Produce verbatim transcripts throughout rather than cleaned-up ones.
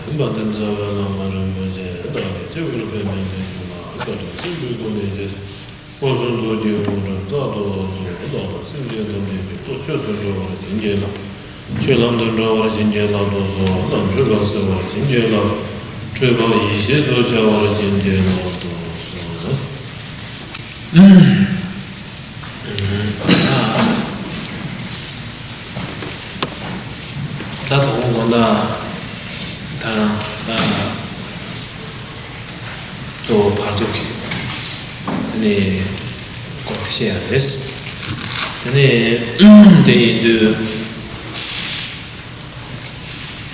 ཡིན་པ་དེ་འཛམ་བུའི་བླ་མ་རིན་པོ་ཆེ་བདག་ནི་སྐྱེ་བོར་ཕན་པའི་ཕན་ཕྱིར་མ། བཀའ་དྲིན་ཆེན་པོའི་སྒོ་ནས་རྗེས་སུ་འོ་སོང་རྡོ་རྗེའི་དབང་དྲག་རྩ་ཏོག་སོགས་བདག་དང་སེམས་ཅན་ཐམས་ཅད་ཀྱི་ཐོག་ཆོས་སུ་འགྲོ་བར་བྱིན་གྱིས་བརླབ། ཆོས་ལམ་དུ་འགྲོ་བར་བྱིན་གྱིས་བརླབ་ཏུ་གསོལ་ལ། འཁྲུལ་པ་སེལ་བར་བྱིན་གྱིས་བརླབ། འཁྲུལ་པ་ཡེ་ཤེས་སུ་འཆར་བར་བྱིན་གྱིས་བརླབ་ཏུ་གསོལ། ད་དང་པོ་དགོང་དག་ད་ད་གཙོ་བོ་བར་དོ་གི་དེ་ནས་སྐོར་དེ་བཤད་ཡ་རེད། དེ་ནས་དེ་ཡིན་དུས་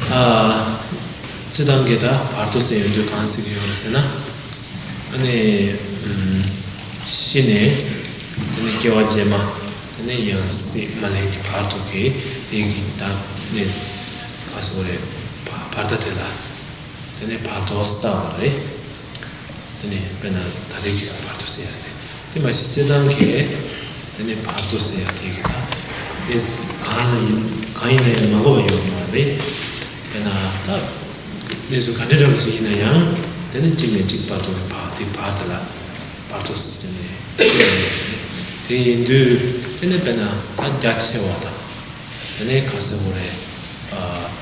ད་སྤྱིར་བཏང་གི་ད་བར་དོ་ཟེར་ཡོང་དུས་གང་ཟེར་གྱི་ཡོད་རེད་ཟེར་ན། ཨ་ནི་ཤི་ནས་དེ་ནས་སྐྱེ་བ་རྗེས་མ། དེ་ནས་ཡང་སྲིད་མ་ལེན་གྱི་བར་དུ་གི་དེ་གི་ད་ནི་ག་སོ་རེད། བར་ད་དེ་ལ་དེ་ནས་བར་དོ་ལྟ་བ་རེད། དེ་ནས་དཔེར་ན་ད་རེས་ཀྱི་བར་དོ་ཟེར་ཡ་རེད། དེ་མ་གཞི་སྤྱིར་བཏང་གི་དེ་ནས་བར་དོ་ཟེར་ཡ་དེ་གི་ད་དེ་གང་ཡིན་གང་ཡིན་ན་ཡང་མ་གོ་བ་ཡོད་མ་རེད། དཔེར་ན་ད་གནས་ཚུལ་ག་འདྲ་འདྲ་བོ་ཞིག་ཡིན་ན་ཡང་དེ་ནི་གཅིག་ནས་གཅིག་བར་དོ་གི་བར་དེ་བར་དེ་ལ། བར་དོ་ཟེར་ནས་བཤད་ཡོད་རེད། དེ་ཡིན་དུས་དེ་ནས་དཔེར་ན་ད་རྒྱ་ཆེ་བ་དང་། དེ་ནས་ག་ཟེར་དགོས་རེད། ཨ།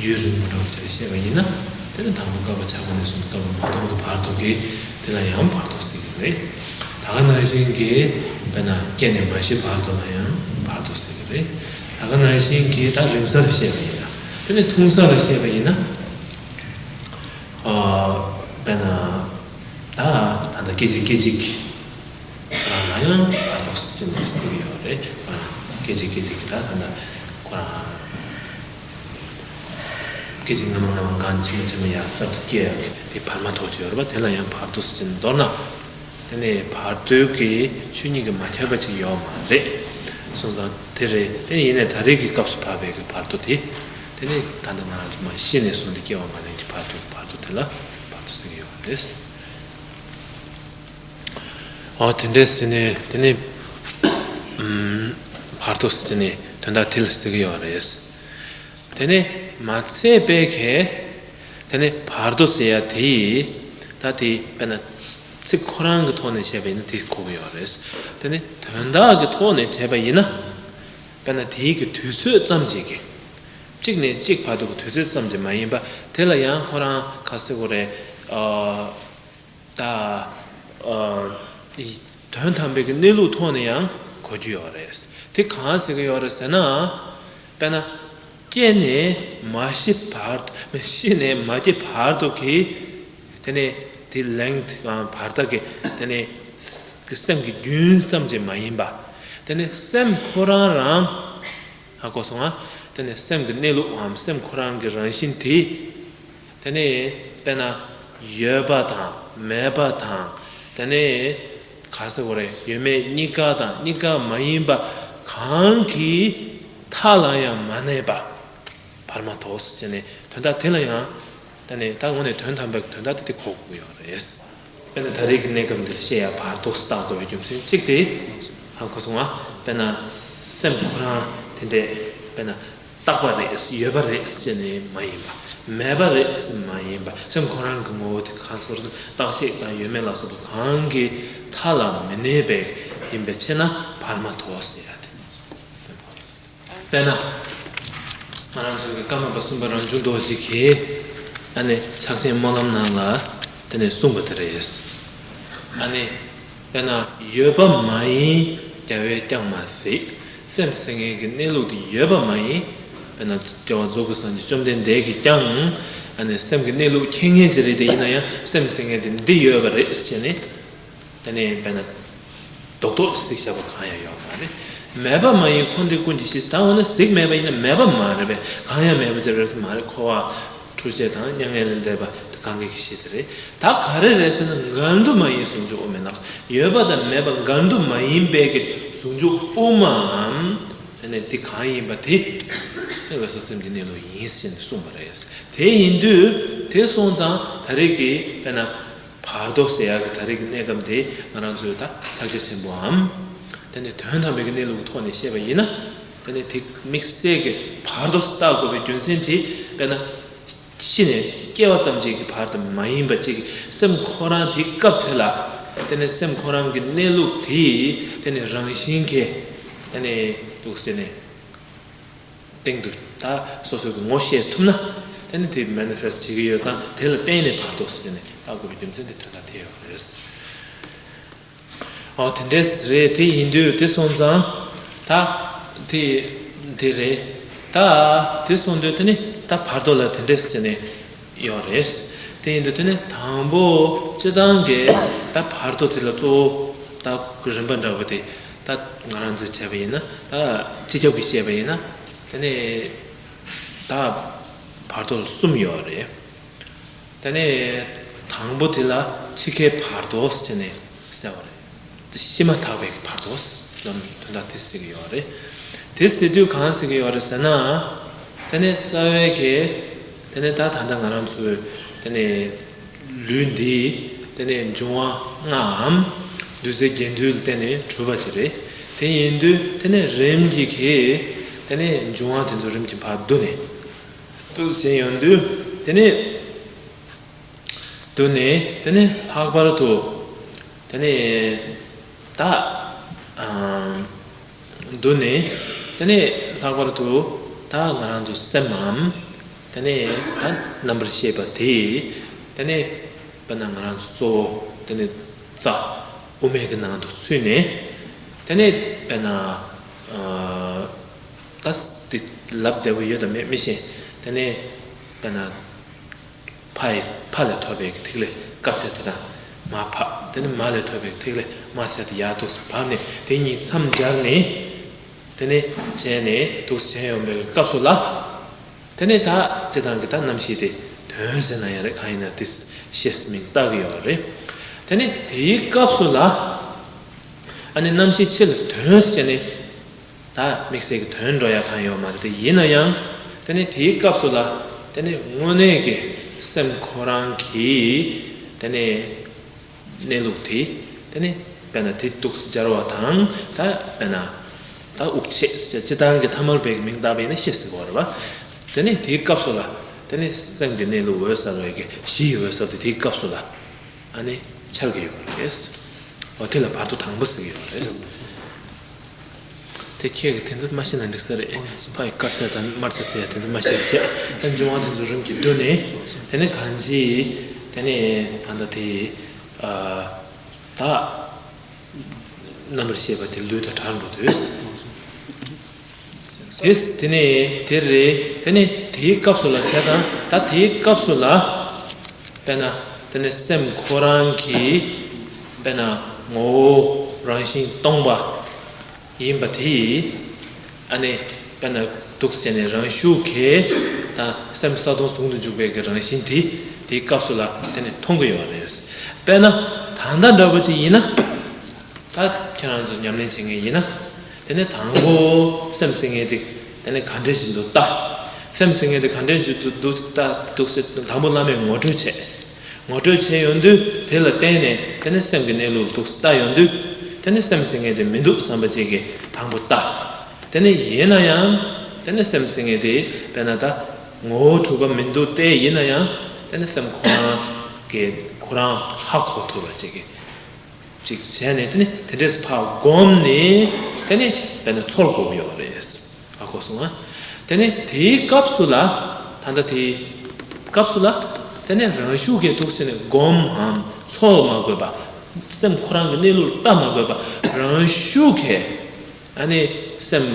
ཡུན་རིང་པོ་འདྲ་བོ་ཅིག་བཤད་པ་ཡིན་ན། དེ་ནས་དང་པོ་བསྐལ་པ་ཆགས་པ་ནས་བཟུང་བསྐལ་པ་མ་སྟོང་གི་བར་དོ་གི་དེ་ལ་ཡང་བར་དོ་ཟེར་གྱི་རེད། ད་ག་ནང་བཞིན་གྱི་དཔེར་ན་སྐྱེ་ནས་མ་ཤི་བར་དོ་ལ་ཡང་བར་དོ་ཟེར་གྱི་རེད། ད་ག་ནང་བཞིན་གྱི་ད་རིང་ས་ལ་བཤད་པ་ཡིན་ན། དེ་ནས་ཐུང་ས་ལ་བཤད་པ་ཡིན་ན། ཨ། དཔེར་ན། ད་ད་ལྟ་སྐད་ཅིག་སྐད་ཅིག་རང་ལ་ཡང་བར་དོ་ཟེར་ནས་ཟེར་གྱི་ཡོད་རེད། ཁོ་རང་སྐད་ཅིག་སྐད་ཅིག་གི་ད་ད་ལྟ་ཁོ་རང་སྐད་ཅིག་སྔ་མ་སྔ་མ་གང་ཆེན་མོ་ཆེན་མོ་ཡར་གསར་དུ་སྐྱེ་ཡག་གི་དེ་བར་མ་དོ་ཅིག་ཡོད་རེད་པ། དེ་ལ་ཡང་བར་དོ་ཟེར་ནས། མདོར་ན་དེ་ནས་བར་དོའི་གི་ཆོས་ཉིད་ཀྱིས་མ་ཁྱབ་པ་ཅིག་ཡོད་མ་རེད། སོང་ཙང་དེ་རེད། དེ་ཡིན་ནའི་ད་རེས་ཀྱི་སྐབས་སུ་བབས་པའི་གི་བར་དོ་དེ། དེ་ནས་ད་ལྟ་ང་རང་ཚོ་མ་ཤི་ནས་བཟུང་སྟེ་སྐྱེ་བ་མ་ལེན་གྱི་བར་དོ་གི་བར་དོ་དེ་ལ་བར་དོ་ཟེར་གྱི་ཡོད་རེད། ཨ། དེ་འདྲས་ཟེར་ནས་དེ་ནས་ཨམ། བར་དོ་ཟེར་ནས་དོན་དག་དེ་ལ་ཟེར་གྱི་ཡོད་རེད། དེ་ནས་མ་ཚད་པའི་གི་དེ་ནས་བར་དོ་ཟེར་ཡ་དེ་ད་དེ་དཔེར་ན་ཚིག་ཁོ་རང་གི་ཐོག་ནས་བྱས་པ་ཡིན་ན་དེ་གོ་གི་ཡོད་རེད། དེ་ནས་དོན་དག་གི་ཐོག་ནས་བྱས་པ་ཡིན་ན་དཔེར་ན་དེའི་གི་དུས་ཚོད་ཙམ་ཅིག་གི་གཅིག་ནས་གཅིག་བར་དུ་གི་དུས་ཚོད་ཙམ་ཅིག་མ་ཡིན་པ། དེ་ལ་ཡང་ཁོ་རང་ག་ཟེར་དགོས་རེད། ཨ། ད། ཨ། དོན་དམ་པའི་གི་གནས་ལུགས་ཐོག་ནས་ཡང་གོ་རྒྱུ་ཡོད་རེད། དེ་གང་ཟེར་གི་ཡོད་རེད་ཟེར་ན། དཔེར་ན། སྐྱེས་ནས་མ་ཤི་བར་དུ། ཤི་ནས་མ་སྐྱེས་བར་དུ་གི། དེ་ནས་དེ་ལེང་བར་ཐག་གི་དེ་ནས་གི་སེམས་ཀྱི་རྒྱུན་ཙམ་ཅིག་མ་ཡིན་པ། དེ་ནས་སེམས་ཁོ་རང་རང་། ཧ་གོ་སོང་ང་། དེ་ནས་སེམས་ཀྱི་གནས་ལུགས་འམ་སེམས་ཁོ་རང་གི་རང་བཞིན་དེ། དེ་ནས་དཔེར་ན་ཡོད་པ་དང་མེད་པ་དང་། དེ་ནས་ག་ཟེར་དགོས་རེད། ཡོད་མེད་གཉིས་ཀ་དང་གཉིས་ཀ་མ་ཡིན་པ་གང་གི་མཐའ་ལ་ཡང་མ་གནས་པ། བར་མ་དོ་ཟེར་ནས་དོན་དག་དེ་ལ་ཡང་། དེ་ནས་ད་དངོས་གནས་དོན་དམ་པའི་དོན་དག་དེ་དེ་གོ་དགོས་ཡོད་རེད། དཔེར་ན་ད་རེས་ཀྱི་གནས་སྐབས་འདིར་བཤད་ཡ་བར་དོ་ཟེར་བཏགས་དགོས་པའི་རྒྱུ་མཚན་གཅིག་དེ། ཧ་གོ་སོང་ང་། དཔེར་ན་སེམས་ཁོ་རང་དེ་འདྲས་དཔེར་ན་རྟག་པ་རེད། ཡོད་པ་རེད་ཟེར་ནས་མ་ཡིན་པ། མེད་པ་རེད་ཟེར་མ་ཡིན་པ། སེམས་ཁོ་རང་གི་ངོ་བོ་དེ་གང་སོར་རྟག་ཆད་དང་ཡོད་མེད་ལ་སོགས་པ་གང་གི་མཐའ་ལ་མི་གནས་པའི་ཡིན་པའི་ཕྱིར་ན་བར་མ་དོ་ཟེར་ཡ་དེ། དཔེར་ན། ང་རང་ཚོའི་ཀརྨ་པ་གསུམ་པ་རང་བྱུང་རྡོ་རྗེ་གིས་ཨ་ནི་ཕྱག་ཆེན་སྨོན་ལམ་ནང་ལ་དེ་ནས་གསུངས་པ་དེ་རེད། ཨ་ནི་དཔེར་ན་ཡོད་པ་མ་ཡིན་རྒྱལ་བས་ཀྱང་མ་གཟིགས། སེམས་ཟེར་མཁན་གྱི་གནས་ལུགས་དེ་ཡོད་པ་མ་ཡིན། དཔེར་ན་རྒྱལ་བ་རྫོགས་པའི་སངས་རྒྱས་བཅོམ་ལྡན་འདས་ཀྱིས་ཀྱང་ཨ་ནི་སེམས་ཀྱི་གནས་ལུགས་མཁྱེན་མཁན་ཅིག་རེད། དེ་ཡིན་ན་ཡང་སེམས་ཟེར་མཁན་དེ་འདི་ཡོད་པ་རེད་ཟེར་ནས། དེ་ནས་དཔེར་ན། རྡོག་རྡོག་གཟིགས་བཞག་པ་གང་ཡང་ཡོད་མ་རེད། མེད་པ་མ་ཡིན་འཁོར་འདས་ཀུན་གྱི་གཞི། ད་འོ་ན་གཟིགས་མེད་པ་ཡིན་ན་མེད་པ་མ་རེད་པས། གང་ཡང་མེད་པ་ཅིག་རེད་མ་རེད། འཁོར་བ་འཁྲུལ་བཅས་དང་མྱ་ངན་ལས་འདས་པ་དེ་གང་གི་གཞི་དེ་རེད། ད་ག་རེ་རེད་ཟེར་ན་འགལ་འདུ་མ་ཡིན་ཟུང་འཇུག་དབུ་མའི་ལམ། ཡོད་པ་དང་མེད་པ་འགལ་འདུ་མ་ཡིན་པའི་གི་ཟུང་འཇུག་དབུ་མའམ། དེ་ནས་དེ་གང་ཡིན་པ་དེ་འོད་གསལ་སེམས་ཀྱི་གནས་ལུགས་ཡིན་ཟེར་ནས་གསུངས་པ་རེད། དེ་ཡིན་དུས་དེ་སོང་ཙང་ད་རེས་ཀྱི་དཔེར་ན། བར་དོ་ཟེར་ཡག་གི་ད་རེས་ཀྱི་གནས་སྐབས་འདི་ང་རང་ཚོའི་ད་ཕྱག་རྒྱ་ཆེན་པོའམ། དེ་ནས་དོན་དམ་པའི་གི་གནས་ལུགས་ཀྱི་ཐོག་ནས་བཤད་པ་ཡིན་ན། དེ་ནས་དེ་དམིགས་བསལ་གྱི་བར་དོ་ཟེར་བཏགས་དགོས་པའི་རྒྱུ་མཚན་དེ་དཔེར་ན། ཤི་ནས་སྐྱེ་བ་ཙམ་ཅིག་གི་བར་དུ་མ་ཡིན་པ་ཅིག་གི་སེམས་ཁོ་རང་དེའི་སྐབས་དེ་ལ། དེ་ནས་སེམས་ཁོ་རང་གི་གནས་ལུགས་དེ་དེ་ནས་རང་བཞིན་གྱིས་དེ་ནས་འདུག་སེ་ནས་སྟེང་དུ་ད་སོ་སོ་གི་ངོ་ཤེས་ཐུབ་ན། དེ་ནས་དེ་མེ་ནི་ཕེ་སི་བྱེད་ཀྱི་ཡོད་དང་། དེ་ལ་བརྟེན་ནས་བར་དོ་ཟེར་ནས་ལྟ་དགོས་པའི་རྒྱུ་མཚན་དེ་དོན་དག་དེ་ཡོད་རེད། ཨོ་དེ་འདྲས་རེད། དེ་ཡིན་དུས་དེ་སོང་ཙང་ད་དེ་དེ་རེད། ད་དེ་སོང་དུས་དེ་ནི་ད་བར་དོ་ལ་དེ་འདྲས་བྱས་ནས་ཡོད་རེད། དེ་ཡིན་དུས་དེ་ནི་དང་པོ་སྤྱི་བཏང་གི་ད་བར་དོ་དེ་ལ་གཙོ་བོ་ད་རིམ་པ་འདྲ་བོ་དེ་ད་ང་རང་ཚོས་བྱས་པ་ཡིན་ན། ད་སྤྱི་ཁྱབ་ཀྱིས་བཤད་པ་ཡིན་ན་དེ་ནི་ད་བར་དོ་ལ་གསུམ་ཡོད་རེད། དེ་ནས་དང་པོ་དེ་ལ་འཆི་ཁའི་བར་དོ་ཟེར་ནས་ཟེར་བ་རེད། ཤི་མ་ཐག་པའི་བར་དོ་ལམ་དོན་དག་དེ་ཟེར་གྱི་ཡོད་རེད། དེ་ཟེར་དུས་གང་ཟེར་གྱི་ཡོད་རེད་ཟེར་ན། དེ་ནས་རྩ་བའི་གི་དེ་ནས་ད་ད་ལྟ་ང་རང་ཚོའི་དེ་ནས་ལུས་འདི་དེ་ནས་འབྱུང་བ་ལྔའམ་འདུས་བྱས་བརྒྱད་འདུས་ལ་བརྟེན་ནས་གྲུབ་པ་ཅིག་རེད། དེ་ཡིན་དུས་དེ་ནས་རིམ་གྱིས་གི་དེ་ནས་འབྱུང་བ་དེ་ཚོ་རིམ་གྱིས་ཕར་བསྡུ་ནས། འདུག་སེ་ཡོང་དུས་དེ་ནས་བསྡུ་ནས་དེ་ནས་ལྷག་པར་དུ་དེ་ནས་ད་ཨམ་བསྡུ་ནས་དེ་ནས་ལྷག་པར་དུ་ད་ང་རང་ཚོ་སེམས་མམ་དེ་ནས་ད་རྣམ་པར་ཤེས་པ་དེ་དེ་ནས་དཔེར་ན་ང་རང་ཚོ་གཙོ་བོ་དེ་ནས་རྩ་དབུ་མའི་གི་ནང་དུ་ཚུད་ནས་དེ་ནས་དཔེར་ན་ཨ། ད་དེ་ལབ་བདེ་པོ་ཡོད་དམ་མེད་མི་ཤེས། དེ་ནས་དཔེར་ན་ཕ་ཡི་ཕ་ལས་ཐོབ་པའི་ཐིག་ལེ་དཀར་ཆ་དེ་དང་། མ་ཕ། དེ་ནས་མ་ལས་ཐོབ་པའི་ཐིག་ལེ་དམར་ཆ་དེ་ཡར་འདུག་སེ་བབས་ནས་དེ་གཉིས་མཚམས་སྦྱར་ནས། དེ་ནས་བྱས་ནས་འདུག་སེ་བྱས་ཡོང་པའི་སྐབས་སུ་ལ། དེ་ནས་ད་སྤྱི་བཏང་གི་ད་རྣམ་ཤེས་དེ་དོན་ཟེར་ན་ཡང་རེད། གང་ཡིན་ན་དེ་ཤེས་མིང་བཏགས་ཀྱི་ཡོད་རེད། དེ་ནས་དེའི་སྐབས་སུ་ལ་ཨ་ནི་རྣམ་ཤེས་ཕྱི་ལ་དོན་ཟེར་ནས། ད་དམིགས་བསལ་གྱི་དོན་འགྲོ་ཡ་གང་ཡོད་མ་རེད། དེ་ཡིན་ན་ཡང་དེ་ནི་དེའི་སྐབས་སུ་ལ་དེ་ནི་དངོས་གནས་ཀྱི་སེམས་ཁོ་རང་གི་དེ་ནི་གནས་ལུགས་དེ་དེ་ནི་དཔེར་ན་དེ་འདུག་སེ་སྦྱར་བ་དང་། ད་དཔེར་ན་ད་དབུགས་ཆད་ཟེར་སྤྱི་བཏང་གི་ཐ་མལ་པའི་མིང་བཏགས་པ་ཡིན་ན་ཤེས་ཟིན་གྱི་ཡོད་རེད་པ། དེ་ནི་དེའི་སྐབས་སུ་ལ་དེ་ནི་སེམས་ཀྱི་གནས་ལུགས་འོད་གསལ་བའི་གི་གཞི་ཡི་འོད་གསལ་དེ་དེའི་སྐབས་སུ་ལ། ཨ་ནི་འཆར་གྱི་ཡོད་རེད། འོ་དེ་ལ་བར་དོ་དང་པོ་ཟེར་གྱི་ཡོད་རེད། དེ་ཁྱེད་ཀྱིས་དེ་ཚོ་མ་ཤེས་ན་འགྲིག་ས་རེད། ཕ་ཡི་དཀར་ཆ་དང་དམར་ཆ་ཟེར་ཡ་དེ་ཚོ་མ་ཤེས་བྱས། ད་འབྱུང་བ་དེ་ཚོ་རིམ་གྱིས་བསྡུས་ནས་དེ་ནས་གང་ཅི་དེ་ནས་ད་ལྟ་དེ་ཨ་ད་རྣམ་པར་ཤེས་པ་དེ་ལུས་དང་བྲལ་འགྲོ་དུས། དེས་དེ་ནས་དེ་རེད། དེ་ནས་དེའི་སྐབས་སུ་ལ་བྱས་དང་། ད་དེའི་སྐབས་སུ་ལ་དཔེར་ན་དེ་ནས་སེམས་ཁོ་རང་གི་དཔེར་ན་ངོ་བོ་རང་བཞིན་སྟོང་པ་ཡིན་པ་དེ་ཨ་ནི་དཔེར་ན་འདུག་སེ་བྱས་ནས་རང་ཤུགས་ཀྱིས་ད་སེམས་གསལ་སྟོང་ཟུང་དུ་འཇུག་པའི་གི་རང་བཞིན་དེ་དེའི་སྐབས་སུ་ལ་དེ་ནས་མཐོང་གི་ཡོད་རེད། དཔེར་ན་ད་ལྟ་འདྲ་པོ་ཅིག་ཡིན་ན། ད་ཁྱེད་རང་ཚོ་ཉམས་ལེན་བྱེད་མཁན་ཡིན་ན། དེ་ནས་དང་པོ་སེམས་ཟེར་མཁན་དེ་དེ་ནས་ག་འདྲས་ཞིག་འདུག་ལྟ། སེམས་ཟེར་མཁན་དེ་ག་འདྲས་ཞིག་འདུག་ལྟ། འདུག་སེ་དང་པོ་བླ་མས་ངོ་སྤྲོད་བྱས། ངོ་སྤྲོད་བྱས་ཡོང་དུས་དེ་ལ་བརྟེན་ནས་དེ་ནས་སེམས་ཀྱི་གནས་ལུགས་འདུག་སེ་ལྟ་ཡོང་དུས། དེ་ནས་སེམས་ཟེར་མཁན་དེ་མི་འདུག་བསམ་པ་ཅིག་གིས་དང་པོ་ལྟ། དེ་ནས་ཡིན་ན་ཡང་དེ་ནས་སེམས་ཟེར་མཁན་དེ་དཔེར་ན་ད་ངོ་བོ་གྲུབ་པ་མི་འདུག་སྟེ། ཡིན་ན་ཡང་དེ་ནས་སེམས་ཁོ་རང་གིས་ཁོ་རང་ཧ་གོ་ཐུབ་པ་ཅིག་གིས། ཅིག་བྱས་ནས་དེ་ནི་དེ་འདྲས་ཕར་བསྒོམས་ནས་དེ་ནི་དཔེར་ན་ཚོར་དགོས་ཀྱི་ཡོད་རེད། ཧ་གོ་སོང་ང་། དེ་ནི་དེའི་སྐབས་སུ་ལ་ད་ལྟ་དེའི་སྐབས་སུ་ལ་དེ་ནི་རང་ཤུགས་ཀྱིས་འདུག་སེ་ནས་བསྒོམ་འམ་ཚོར་མ་དགོས་པ། སེམས་ཁོ་རང་གི་གནས་ལུགས་ལྟ་མ་དགོས་པ། རང་ཤུགས་ཀྱིས་ཨ་ནི་སེམས་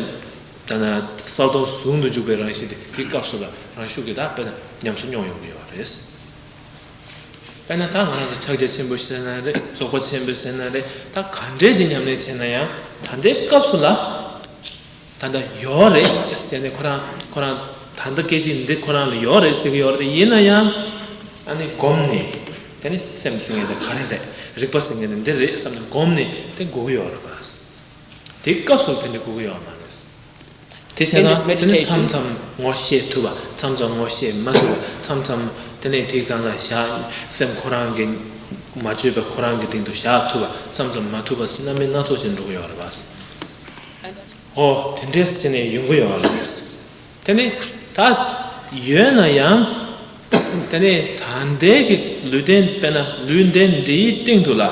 ད་ན་གསལ་སྟོང་ཟུང་དུ་འཇུག་པའི་རང་བཞིན་དེ་དེའི་སྐབས་སུ་ལ་རང་ཤུགས་ཀྱིས་ད་དཔེར་ན་ཉམས་སུ་མྱོང་ཡོང་གི་ཡོད་རེད། དཔེར་ན་ད་ང་རང་ཚོ་ཕྱག་རྒྱ་ཆེན་པོ་ཟེར་ན་རེད། རྫོགས་པ་ཆེན་པོ་ཟེར་ན་རེད། ད་ག་འདྲས་ཀྱི་ཉམས་ལེན་བྱས་ན་ཡང་ད་ལྟའི་སྐབས་སུ་ལ་ད་ལྟ་ཡོད་རེད་ཟེར་ནས་ཁོ་རང་ཁོ་རང་ད་ལྟ་སྐད་ཅིག་འདི་ཁོ་རང་ལ་ཡོད་རེད་ཟེར་གྱི་ཡོད་རེད། ཡིན་ན་ཡང་ཨ་ནི་བསྒོམས་ནས་དེ་ནི་སེམས་ཟེར་མཁན་དེ་ག་རེ་རེད། རིག་པ་ཟེར་མཁན་དེ་འདི་རེད་བསམ་ནས་བསྒོམས་ནས་དེ་དགོས་ཀྱི་ཡོད་རེད་པ། དེ་སྐབས་སུ་དེ་འདྲ་དགོས་ཀྱི་ཡོད་མ་རེད། དེ་བྱས་ན་དེ་ནི་མཚམས་མཚམས་ངོ་ཤེས་ཐུབ་པ། མཚམས་མཚམས་ངོ་ཤེས་མ་ཐུབ་པ། མཚམས་མཚམས་དེ་ནས་དེའི་སྒང་ལ་བཞག་སེམས་ཁོ་རང་གི་མ་བཅོས་པ་ཁོ་རང་གི་སྟེང་དུ་བཞག་ཐུབ་པ། མཚམས་མཚམས་མ་ཐུབ་པ་ཞིག་རྣམ་པ་སྣ་ཚོགས་ཤིག་འགྲོ་གི་ཡོད་རེད་པ། ཨོ་དེ་འདྲས་བྱས་ནས་ཡོང་གི་ཡོད་རེད། དེ་ནི་ད་ཡོད་ན་ཡང་ དེ་ནས་ད་ལྟའི་གི་ལུས་རྟེན་དཔེར་ན་ལུས་རྟེན་འདིའི་སྟེང་དུ་ལ།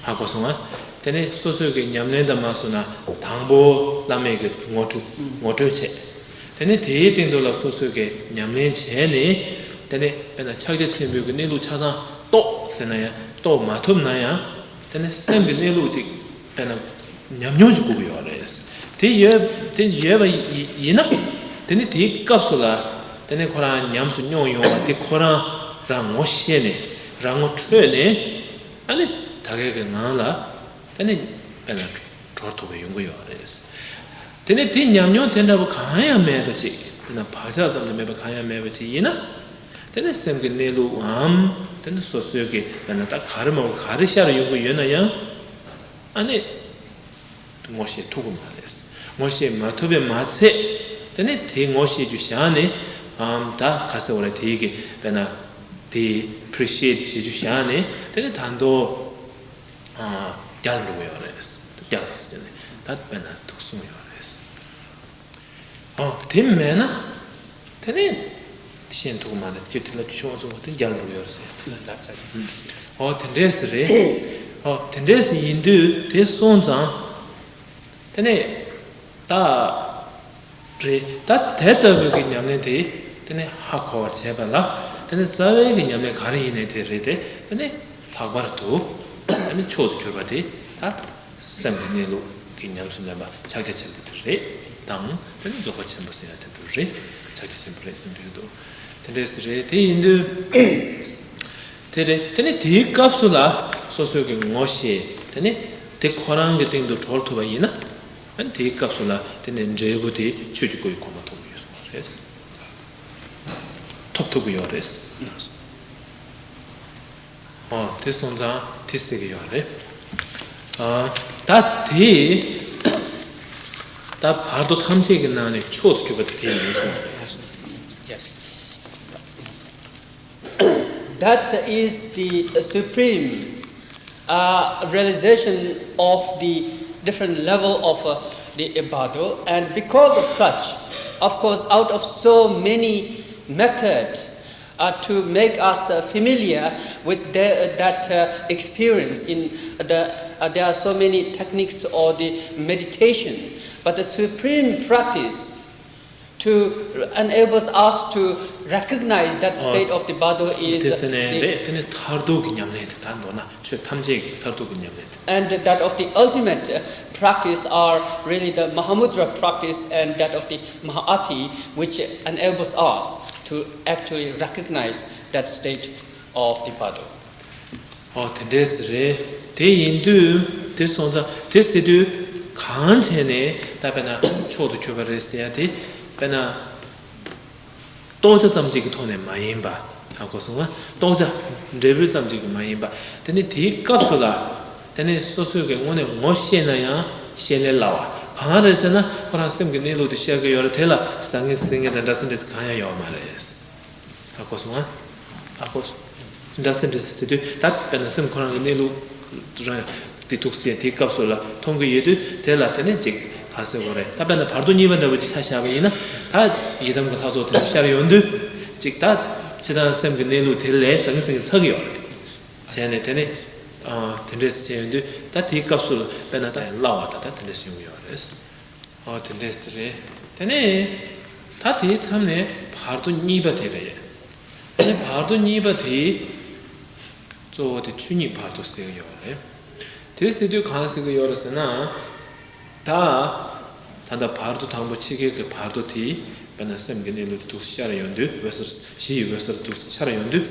ཧ་གོ་སོང་ང་། དེ་ནས་སོ་སོའི་གི་ཉམས་ལེན་དང་མ་སོང་ན་དང་པོ་བླ་མས་གི་ངོ་སྤྲོད་ངོ་སྤྲོད་བྱས། དེ་ནས་དེའི་སྟེང་དུ་ལ་སོ་སོའི་གི་ཉམས་ལེན་བྱས་ནས། དེ་ནས་དཔེར་ན་ཕྱག་རྒྱ་ཆེན་པོའི་གི་གནས་ལུགས་ཆ་ཚང་རྟོགས་ཟེར་ན་ཡང་རྟོགས་མ་ཐུབ་ན་ཡང་། དེ་ནས་སེམས་ཀྱི་གནས་ལུགས་ཅིག་དཔེར་ན་ཉམས་མྱོང་ཅིག་དགོས་ཀྱི་ཡོད་རེད། དེ་ཡོད་དེ་ཡོད་པ་ཡི་ཡིན་ན། དེ་ནི་དེའི་སྐབས་སུ་ལ། དེ་ནི་ཁོ་རང་ཉམས་སུ་མྱོང་ཡོང་བ་དེ་ཁོ་རང་རང་ངོ་ཤེས་ནས་རང་ངོ་འཕྲོད་ནས། ཨ་ནི་ད་གའི་གི་ངང་ལ་དེ་ནི་དཔེར་ན་གྲོལ་ཐུབ་པ་ཡོང་གི་ཡོད་རེད། དེ་ནི་དེ་ཉམས་མྱོང་དེ་འདྲ་བོ་གང་ཡང་མེད་པ་ཅིག་དཔེར་ན་བག་ཆགས་ཙམ་དུ་མེད་པ་གང་ཡང་མེད་པ་ཅིག་ཡིན་ན། དེ་ནི་སེམས་ཀྱི་གནས་ལུགས་འམ། དེ་ནི་སོ་སོའི་གི་དཔེར་ན་ད་ག་རེ་མ་ག་རེ་ཤར་ཡོང་གི་ཡོད་ན་ཡང་། ཨ་ནི་ངོ་ཤེས་ཐུབ་ཀྱི་མ་རེད། ངོ་ཤེས་མ་ཐུབ་པས་མ་ཚད། དེ་ནི་དེ་ངོ་ཤེས་རྒྱུ་བཞག་ནས། ཨམ་ད་ག་ཟེར་བ་རེད། དེའི་གི་དཔེར་ན་དེ་appreciate་བྱེད་རྒྱུ་བཞག་ནས། དེ་ནི་ད་དུང་ཨ་རྒྱལ་འགྲོ་གི་ཡོད་རེད། རྒྱལ་ཟེར་ནས་ད་དཔེར་ན་ཐུག་གསུངས་ཡོད་རེད། ཨོ་དེ་མེད་ན། དེ་ནི་ཤེས་ཐུབ་མ་རེད། ཁྱོད་དེ་ལ་ཆུང་བ་ཆུང་བ་དེ་རྒྱལ་འགྲོ་ཡོད་ཟེར། ལབ་ཚར་གི་ཨོ་དེ་འདྲས་རེད། ཨོ་དེ་འདྲས་ཡིན་དུས་དེ་སོང་ཙང་། དེ་ནི་ད་རེད། ད་དེ་ལྟ་བུའི་གི་ཉམས་ལེན་དེ་དེ་ནི་ཧ་གོ་བར་བྱེད་པ་ལ། དེ་ནི་རྩ་བའི་གི་ཉམས་ལེན་ག་རེ་ཡིན་ནའི་དེ་རེད་དེ། དེ་ནི་ལྷག་པར་དུ་དེ་ནི་མཆོག་ཏུ་གྱུར་པ་དེ་ད། སེམས་ཀྱི་གནས་ལུགས་ཀྱི་ཉམས་སུ་ལེན་པ་ཕྱག་རྒྱ་ཆེན་པོ་དེ་རེད་དང་། དེ་ནི་རྫོགས་པ་ཆེན་པོ་ཟེར་ཡ་དེ་ཚོ་རེད། ཕྱག་རྒྱ་ཆེན་པོ་རེད་ཟེར་འདོད་འདུག་དེ་འདྲས་རེད། དེ་ཡིན་དུས་དེ་རེད། དེ་ནི་དེའི་སྐབས་སུ་ལ་སོ་སོའི་གི་ངོ་ཤེས། དེ་ནི་དེ་ཁོ་རང་གི་སྟེང་དུ་གྲོལ་ཐུབ་པ་ཡིན་ན། ཨ་ནི་དེའི་སྐབས་སུ་ལ་དེ་ནི་འབྲས་བུ་དེ་ཆོས་ཀྱི་སྐུ་ཡི་གོ་འཕང་ཐོབ་ཀྱི་ཡོད་སོང་བ་རེད། ཐོབ་ཐུབ་ཀྱི་ཡོད་རེད། ཨོ་དེ་སོང་ཙང་དེ་ཟེར་གྱི་ཡོད་རེད། ཨ་ད་དེ་ད་བར་དོ་ཐམས་ཅད་ཀྱི་ནང་ནས་མཆོག་ཏུ་གྱུར་པ་དེ་དེ་ཡིན་གསུངས་པ་རེད། That is the supreme uh, realization of the different level of uh, the Bado. And because of such, of course, out of so many methods, uh, to make us uh, familiar with the, that uh, experience. In the, uh, there are so many techniques or the meditation, but the supreme practice to enables us to recognize that state of the Bado is དེ་ཟེར་ནས་the རེད། དེ་ནི་མཐར་ཐུག་གི་ཉམས་ལེན་དེ། ད་མདོར་ན་ཆོས་ཐམས་ཅད་ཀྱི་མཐར་ཐུག་གི་ཉམས་ལེན་དེ། And that of the ultimate uh, practice are really the Mahamudra practice and that of the Mahaati, which enables us to actually recognize that state of the Bado. ཨོ་དེ་འདྲས་རེད། དེ་ཡིན་དུས་དེ་སོང་ཙང་དེ་ཟེར་དུས་གང་བྱས་ནས་ད་དཔེར་ན་མཆོག་ཏུ་གྱུར་པ་རེད་ཟེར་ཡ་དེ། དཔེར་ན། རྟོགས་བྱ་ཙམ་གཅིག་གི་ཐོག་ནས་མ་ཡིན་པ། ཧ་གོ་སོང་ང་། རྟོགས་བྱ་འབྲས་བུ་ཙམ་གཅིག་གི་མ་ཡིན་པ། དེ་ནི་དེའི་སྐབས་སུ་ལ། དེ་ནི་སོ་སོའི་གི་དངོས་གནས་ངོ་ཤེས་ན་ཡང་ཤེས་ལས་སླ་བ། གང་རེད་ཟེར་ན་ཁོ་རང་སེམས་ཀྱི་གནས་ལུགས་དེ་ཤར་གི་ཡོད་རེད། དེ་ལ་ཟང་ངེ་ཟིང་ངེ་དང་འདྲ་སེ་འདྲ་སེ་གང་ཡང་ཡོད་མ་རེད། ཧ་གོ་སོང་ང་། ཧ་གོ་སོང་། འདྲ་སེ་འདྲ་སེ་ཟེར་དུས་ད་དཔེར་ན་སེམས་ཁོ་རང་གི་གནས་ལུགས་རང་དེ་ཐུག་སེ་དེའི་སྐབས་སུ་ལ་མཐོང་གི་ཡོད་དུས། དེ་ལ་དེ་ནི་ཅིག་ག་ཟེར་དགོས་རེད། ད་དཔེར་ན་བར་དོ་གཉིས་པ་འདྲ་བོ་ཅིག་ཆ་བཞག་པ་ཡིན་ན། ད་ཡི་དམ་གྱི་ལྷ་ཚོགས་དེ་ཚོ་ཤར་ཡོང་དུས་ཅིག་ད་སྤྱིར་བཏང་སེམས་ཀྱི་གནས་ལུགས་དེ་ལས་ཟང་ངེ་ཟིང་ངེ་ཚ་གི་ཡོད་རེད། བྱས་ནས་དེ་ནི་ཨ་དེ་འདྲས་བྱས་ཡོང་དུས་ད་དེའི་སྐབས་སུ་ལ་དཔེར་ན་ད་སླ་བ་ད་ད་དེ་འདྲས་ཡོང་གི་ཡོད་རེད། ཨོ་དེ་འདྲས་རེད། དེ་ནས་ད་དེའི་མཚམས་ནས་བར་དོ་གཉིས་པ་དེ་རེད། དེ་ནས་བར་དོ་གཉིས་པ་དེ་གཙོ་བོ་དེ་ཆོས་ཉིད་བར་དོ་ཟེར་གྱི་ཡོད་རེད། དེ་ཟེར་དུས་གང་ཟེར་གྱི་ཡོད་རེད་ཟེར་ན། ད་ད་ལྟ་བར་དོ་དང་པོ་ཕྱི་རྒྱལ་གྱི་བར་དོ་དེ། དཔེར་ན་སེམས་ཀྱི་གནས་ལུགས་དེ་འདུག་སེ་ཤར་ཡོང་དུས། འོད་གསལ་གཞི་ཡི་འོད་གསལ་འདུག་སེ་ཤར་ཡོང་དུས།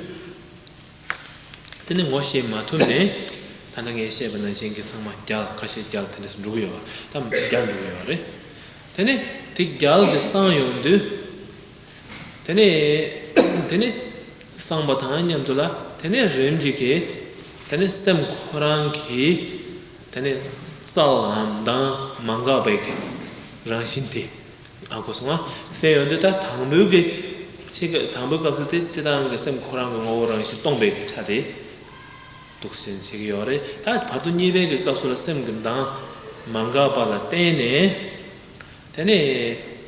དེ་ནི་ངོ་ཤེས་མ་ཐུབ་ནས། ད་ལྟ་ངས་བཤད་པ་ནང་བཞིན་གྱི་ཚང་མ་རྒྱལ། ཁ་ཤས་རྒྱལ་དེ་འདྲས་སུ་འགྲོ་གི་ཡོད་པ། ད་རྒྱལ་འགྲོ་གི་ཡོད་རེད། དེ་ནས་དེ་རྒྱལ་དེ་སངས་ཡོང་དུས། དེ་ནས་དེ་ནས་སངས་པ་དང་མཉམ་དུ་ལ། དེ་ནས་རིམ་གྱིས་ཀྱིས་དེ་ནས་སེམས་ཁོ་རང་གི་དེ་ནས་གསལ་ལམ་དང་མ་འགགས་པའི་གི་རང་བཞིན་དེ། ཨ་གོ་སོང་ང་། ཟེར་ཡོང་དུས་ད་དང་པོའི་གི་ཕྱི་གི་དང་པོའི་སྐབས་སུ་དེ་སྤྱིར་བཏང་གི་སེམས་ཁོ་རང་གི་ངོ་བོ་རང་བཞིན་སྟོང་པའི་གི་ཆ་དེ་འདུག་སེ་བྱེད་ཀྱི་ཡོད་རེད། ད་བར་དོ་གཉིས་པའི་གི་སྐབས་སུ་ལ་སེམས་ཀྱི་མདངས་མ་འགགས་པ་ལ་བརྟེན་ནས། དེ་ནས་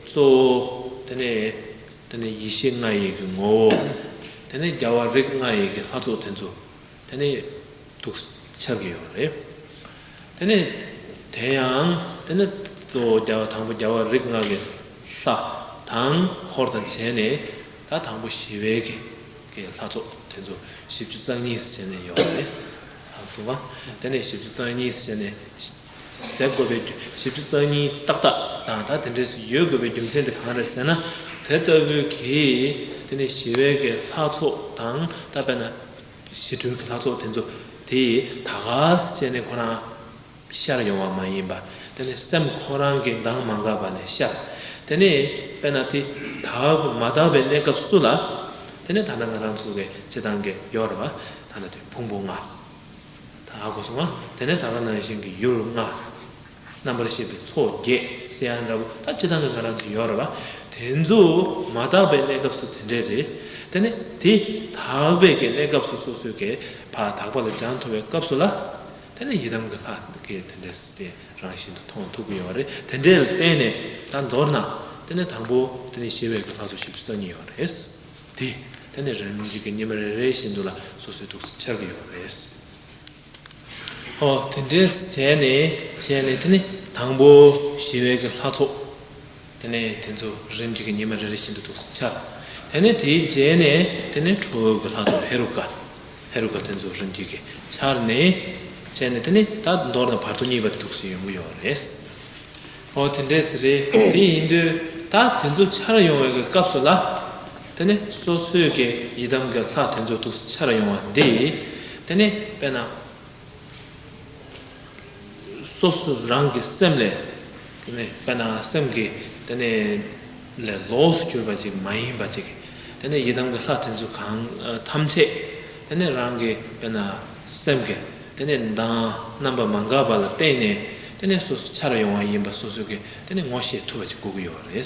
གཙོ་བོ་དེ་ནས་དེ་ནས་ཡེ་ཤེས་ལྔ་ཡི་གི་ངོ་བོ། དེ་ནས་རྒྱལ་བ་རིགས་ལྔ་ཡི་གི་ལྷ་ཚོགས་དེ་ཚོ་དེ་ནས་འདུག་འཆར་གྱི་ཡོད་རེད། དེ་ནས་དེ་ཡང་དེ་ནས་གཙོ་བོ་རྒྱལ་བ་དང་པོ་རྒྱལ་བ་རིགས་ལྔ་གི་ལྷ་དང་འཁོར་དང་བྱས་ནས་ད་དང་པོ་ཞི་བའི་གི་གི་ལྷ་ཚོགས་དེ་ཚོ་བཞི་བཅུ་རྩ་གཉིས་བྱས་ནས་ཡོད་རེད། ལྷ་ཚོགས་པ་དེ་ནས་བཞི་བཅུ་རྩ་གཉིས་བྱས་ནས། ཟེར་དགོས་པའི་རྒྱུ་བཞི་བཅུ་རྩ་གཉིས་ཏག་ཏག་དང་ད་དེ་འདྲས་སུ་ཡོད་དགོས་པའི་རྒྱུ་མཚན་དེ་གང་རེད་ཟེར་ན། དེ་ལྟ་བུའི་གི་དེ་ནི་ཞི་བའི་གི་ལྷ་ཚོགས་དང་ད་དཔེར་ན་ཞི་ཁྲོའི་གི་ལྷ་ཚོགས་དེ་ཚོ་དེ་ད་ག་སེ་བྱས་ནས་ཁོ་རང་ཤར་ཡོང་བ་མ་ཡིན་པ། དེ་ནི་སེམས་ཁོ་རང་གི་འདང་མ་འགག་པ་ལས་ཤར། དེ་ནི་དཔེར་ན་དེ་དག་མ་དག་པའི་གནས་སྐབས་སུ་ལ། དེ་ནི་ད་ལྟ་ང་རང་ཚོ་གི་སྤྱི་བཏང་གི་ཡོད་རེད་བ། ད་ལྟ་དེ་ཕུང་པོ་ལྔ། ད་ཧ་གོ་སོང་ང་། དེ་ནས་ད་ག་ནང་བཞིན་གྱི་ཡུལ་ལྔ། རྣམ་པར་ཤེས་པའི་ཚོགས་བརྒྱད་ཟེར་ཡ་འདྲ་པོ་ད་སྤྱི་བཏང་གི་ང་རང་ཚོ་ཡོད་རེད་བ། དེ་ཚོ་མ་དག་པའི་གནས་སྐབས་སུ་དེ་འདྲས་རེད། དེ་ནས་དེ་དག་པའི་གི་གནས་སྐབས་སུ་སོ་སོའི་གི་ཕར་དག་པ་ལ་སྦྱང་ཐུབ་པའི་སྐབས་སུ་ལ། དེ་ནས་ཡི་དམ་གྱི་ལྷ་གི་དེ་འདྲས་དེ་རང་བཞིན་དུ་མཐོང་ཐུབ་ཀྱི་ཡོད་རེད། དེ་འདྲས་ལ་བརྟེན་ནས་ད་མདོར་ན་དེ་ནས་དང་པོ་དེ་ནས་ཞི་བའི་གི་ལྷ་ཚོགས་བཞི་བཅུ་རྩ་གཉིས་ཡོད་རེད། དེ་དེ་ནས་རིམ་གྱིས་གི་ཉི་མ་རེ་རེ་བཞིན་དུ་ལ་སོ་སོའི་ཐུགས་སུ་འཆར་གྱི་ཡོད་རེད། ཨོ་དེ་འདྲས་བྱས་ནས་བྱས་ནས་དེ་ནི་དང་པོ་ཞི་བའི་གི་ལྷ་ཚོགས། དེ་ནས་དེ་ཚོ་རིམ་གྱིས་གི་ཉི་མ་རེ་རེ་བཞིན་དུ་ཐུགས་སུ་འཆར། དེ་ནས་དེའི་རྗེས་ནས་དེ་ནས་ཁྲོ་བོའི་གི་ལྷ་ཚོགས་ཧེ་རུ་ཀ། ཧེ་རུ་ཀ་དེ་ཚོ་རིམ་གྱིས་གི་འཆར་ནས་བྱས་ནས་དེ་ནས་ད་མདོར་ན་བར་དོ་གཉིས་པ་དེ་ཐུགས་སུ་ཡོང་གི་ཡོད་རེད། ཨོ་དེ་འདྲས་རེད། དེ་ཡིན་དུས་ད་དེ་ཚོ་འཆར་ཡོང་བའི་གི་སྐབས་སུ་ལ། དེ་ནས་སོ་སོའི་གི་ཡི་དམ་གྱི་ལྷ་དེ་ཚོ་ཐུགས་སུ་འཆར་ཡོང་བ་འདི། དེ་ནས་དཔེར་ན། སོ་སོ་རང་གི་སེམས་ལས། དེ་ནས་དཔེར་ན་སེམས་ཀྱི་དེ་ནས་ལས་ལོགས་སུ་གྱུར་པ་ཅིག་མ་ཡིན་པ་ཅིག་དེ་ནས་ཡི་དམ་གྱི་ལྷ་དེ་ཚོ་གང་ཐམས་ཅད་དེ་ནས་རང་གི་དཔེར་ན་སེམས་ཀྱི་དེ་ནས་མདངས་རྣམ་པ་མ་འགགས་པ་ལ་བརྟེན་ནས་དེ་ནས་སོ་སོ་འཆར་ཡོང་བ་ཡིན་པ་སོ་སོ་གི་དེ་ནས་ངོ་ཤེས་ཐུབ་པ་ཅིག་དགོས་ཀྱི་ཡོད་རེད།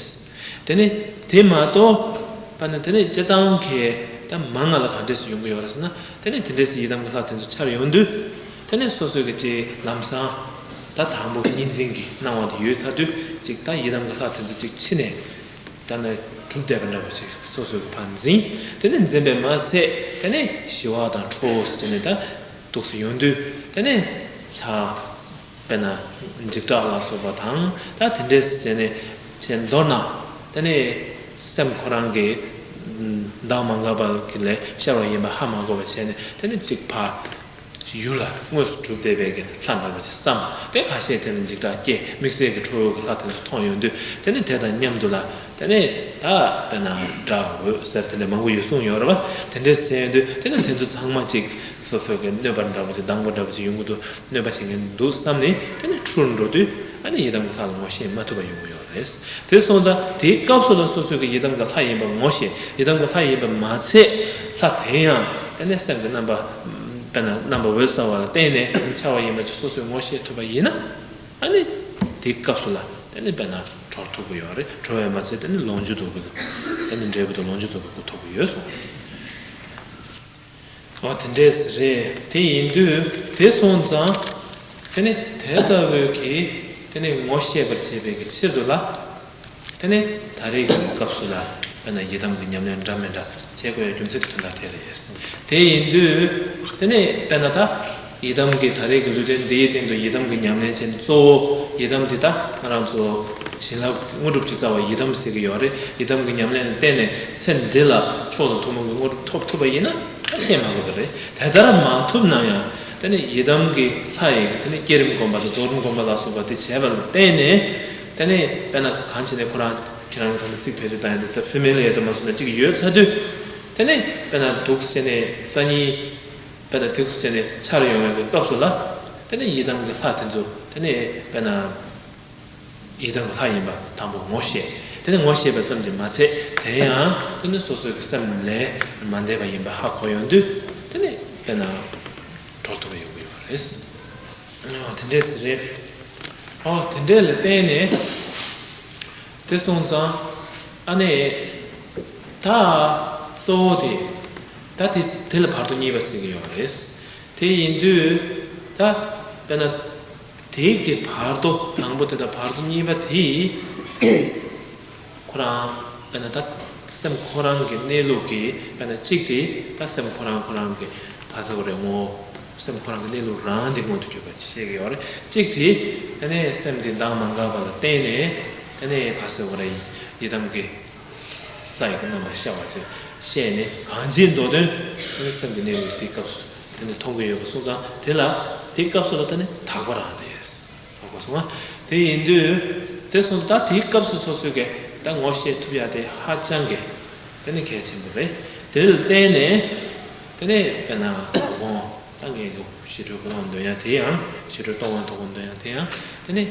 དེ་ནས་དེ་མ་གཏོགས་པ་ནི་དེ་ནས་སྤྱི་བཏང་གི་ད་མ་ང་ལ་ག་འདྲས་སུ་ཡོང་གི་ཡོད་རེད་ཟེར་ན། དེ་ནས་དེ་འདྲས་སུ་ཡི་དམ་གྱི་ལྷ་དེ་ཚོ་འཆར་ཡོང་དུས། དེ་ནས་སོ་སོའི་གི་ཅིག་ལམ་སང་ད་དང་པོ་གཉིས་འཛིན་གྱི་སྣང་བ་དེ་ཡོད་ཚར་དུས་ཅིག་ད་ཡི་དམ་གྱི་ལྷ་དེ་ཚོ་ཅིག་ཕྱི་ནས་ད་ནི་གྲུབ་བསྡད་པ་འདྲ་པོ་ཅིག་སོ་སོའི་གི་ཕར་འཛིན། དེ་ནས་འཛིན་པས་མ་ཚད་དེ་ནས་ཞི་བ་དང་ཁྲོ་བོ་ཟེར་ནས་ད་འདུག་སེ་ཡོང་དུས་དེ་ནས་ཆ། དཔེར་ན་འཇིགས་སྐྲག་ལ་སོགས་པ་དང་ད་དེ་འདྲས་བྱས་ནས་བྱས་མདོར་ན་དེ་ནས་སེམས་ཁོ་རང་གི་མདངས་མ་འགགས་པ་གི་ལས་ཤར་བ་ཡིན་པ་ཧ་མ་གོ་བ་བྱས་ནས་དེ་ནས་གཅིག་ཕར་ཡུལ་ལ་དངོས་སུ་གྲུབ་བསྡད་པའི་གི་ལྷ་འདྲ་པོ་ཅིག་བསམ། དེ་ཁ་ཤས་དེ་ནས་འཇིགས་སྐྲག་སྐྱེ། དམིགས་བསལ་གྱི་ཁྲོ་བོའི་གི་ལྷ་དེ་ཚོ་མཐོང་ཡོང་དུས་དེ་ནས་དེ་དང་མཉམ་དུ་ལ་དེ་ནས་ད་དཔེར་ན་སྒྲ་འོད་ཟེར་དེ་འདྲ་མང་པོ་ཡོད་གསུངས་ཡོད་རེད་བ། དེ་འདྲས་བྱས་ཡོང་དུས་དེ་ནས་དེ་ཚོ་ཚང་མ་གཅིག་སོ་སོ་གི་གནོད་པ་འདྲ་པོ་ཅིག་སྡང་པོ་འདྲ་པོ་ཅིག་ཡོང་གི་འདུག་གནོད་པ་བྱེད་མཁན་འདུག་བསམ་ནས་དེ་ནས་འཁྲུལ་འགྲོ་དུས་ཨ་ནི་ཡི་དམ་གྱི་ལྷ་ལ་ངོ་ཤེས་མ་ཐུབ་པ་ཡོང་གི་ཡོད་རེད། དེ་སོང་ཙང་དེའི་སྐབས་སུ་ལ་སོ་སོ་གི་ཡི་དམ་གྱི་ལྷ་ཡིན་པ་ངོ་ཤེས། ཡི་དམ་གྱི་ལྷ་ཡིན་པ་མ་ཚད་ལྷ་དེ་ཡང་དེ་ནས་སེམས་ཀྱི་རྣམ་པ་དཔེར་ན་རྣམ་པ་འོད་གསལ་བ་ལ་བརྟེན་ནས་འཆར་བ་ཡིན་པ་ཅིག་སོ་སོས་ངོ་ཤེས་ཐུབ་པ་ཡིན་ན་ཨ་ནི་དེའི་སྐབས་སུ་ལ་དེ་ནས་དཔེར་ན་གྲོལ་ཐུབ་ཀྱི་ཡོད་རེད། གྲོལ་བས་མ་ཚད་དེ་ནས་ལོངས་སྤྱོད་རྫོགས་པའི་དེ་ནས་འབྲས་བུ་དང་ལོངས་སྤྱོད་རྫོགས་པའི་སྐུ་ཐོབ་ཀྱི་ཡོད་གསུངས། འོ་དེ་འདྲས་རེད། དེ་ཡིན་དུས་དེ་སོང་ཙང་དེ་ནི་དེ་ལྟ་བུའི་གི་དེ་ནི་ངོ་ཤེས་པར་བྱེད་པའི་གི་ཕྱིར་དུ་ལ། དེ་ནི་ད་རེས་ཀྱི་སྐབས་སུ་ལ་དཔེར་ན་ཡི་དམ་གྱི་ཉམས་ལེན་འདྲ་མི་འདྲ་བྱེད་དགོས་ཡ་རྒྱུ་མཚན་གྱི་དོན་དག་དེ་རེད། དེ་ཡིན་དུས་དེ་ནི་དཔེར་ན་ད་ཡི་དམ་གྱི་ད་རེས་ཀྱི་ལུས་རྟེན་འདི་ཡི་སྟེང་དུ་ཡི་དམ་གྱི་ཉམས་ལེན་བྱས་ནས་གཙོ་བོ་ཡི་དམ་འདི་ད་ང་རང་ཚོ་བྱིན་རླབས་དངོས་གྲུབ་ཀྱི་རྩ་བ་ཡི་དམ་ཟེར་གྱི་ཡོད་རེད། ཡི་དམ་གྱི་ཉམས་ལེན་ལ་བརྟེན་ནས་ཚེ་འདི་ལ་མཆོག་དང་ཐུན་མོང་གི་དངོས་གྲུབ་ཐོབ་ཐུབ་པ་ཡིན་ན་ད་བཤད་མ་དགོས་པ་རེད། དེ་ལྟར་མ་ཐུབ་ན་ཡང་དེ་ནི་ཡི་དམ་གྱི་ལྷ་ཡི་དེ་ནི་བསྐྱེད་རིམ་སྒོམ་པ་དང་རྫོགས་རིམ་སྒོམ་པ་ལ་སོགས་པ་དེ་བྱས་པ་ལ་བརྟེན་ནས་དེ་ནི་དཔེར་ན་གང་བྱས་ནས་ཁོ་རང་ཁྱེད་རང་གི་ད་ནི་ཚིག་ཕལ་ཆེར་བཏང་ཡོད་འདུག་ད་ཕི་མེ་ལ་ཡོད་དུ་མ་སོང་ན་གཅིག་ཡོད་ཚར་དུས་དེ་ནི་དཔེར་ན་འདུག་བྱས་ནས་སང་ཉིན་དཔེར་ན་འདུག་བྱས་ནས་འཆར་ཡོང་བའི་སྐབས་སུ་ལ་དེ་ནི་ཡི་དམ་གྱི་ལྷ་དེ་ཚོ་དེ་ནི་དཔེར་ན། ཡི་དམ་གྱི་ལྷ་ཡིན་པ་དང་པོ་ངོ་ཤེས། དེ་ནས་ངོ་ཤེས་པ་ཙམ་གྱིས་མ་ཚད་དེ་ཡང་དེ་ནི་སོ་སོའི་གི་སེམས་ལས་མ་འདས་པ་ཡིན་པ་ཧ་གོ་ཡོང་དུས་དེ་ནི་དཔེར་ན་གྲོལ་ཐུབ་པ་ཡོང་གི་ཡོད་རེད། ཨོ་དེ་འདྲས་རེད། ཨོ་དེ་འདྲས་ལ་བརྟེན་ནས་དེ་སོང་ཙང་ཨ་ནི་ད་གཙོ་བོ་དེ་ད་དེ་དེ་ལ་བར་དོ་གཉིས་པ་ཟེར་གྱི་ཡོད་རེད། དེ་ཡིན་དུས་ད་དཔེར་ན། དེའི་གི་བར་དོ་དང་པོ་དེ་དང་བར་དོ་གཉིས་པ་དེ་ཁོ་རང་དཔེར་ན་ད་ སེམས་ཁོ་རང་གི་གནས་ལུགས་ཀྱི་དཔེར་ན་གཅིག་དེ་ད་སེམས་ཁོ་རང་ཁོ་རང་གི་ག་ཚོད་རེད་ངོ་། སེམས་ཁོ་རང་གི་གནས་ལུགས་རང་དེ་མངོན་དུ་གྱུར་པ་ཅིག་བཤད་ཀྱི་ཡོད་རེད། གཅིག་དེ་དེ་ནས་སེམས་དེ་འདང་མ་འགག་པ་ལ་བརྟེན་ནས་དེ་ནས་ག་ཚོད་རེད་ཡི་དམ་གྱི་ལྷ་ཡི་གི་རྣམ་པར་ཤར་བ་ཅིག་བཤད་ནས་གང་ཅིའི་མདོ་དོན་དེ་ནས་སེམས་ཀྱི་གནས་ལུགས་དེའི་སྐབས་སུ་དེ་ནས་མཐོང་གི་ཡོད་པ་སོང་ཙང་དེ་ལ་དེའི་སྐབས་སུ་ལ་དེ་ནས་དག་པ་རང་རེད། ཧ་གོ་སོང་ང་། དེ་ཡིན་དུས་དེ་སོང་ཙང་ད་དེའི་སྐབས་སུ་སོ་སོའི་གི་ད་ངོ་ཤེས་ཐུབ་ཡ་དེ་ཧ་ཅང་གི་དེ་ནི་གལ་ཆེན་པོ་རེད། དེ་ལ་བརྟེན་ནས་དེ་ནི་དཔེར་ན་དོ་དགོང་ད་ངས་གི་ཞི་ཁྲོའི་སྐུ་ལོང་འདོན་ཡ་དེ་ཡང་ཞི་ཁྲོའི་གཏོང་བ་དོ་དགོང་འདོན་ཡ་དེ་ཡང་དེ་ནི་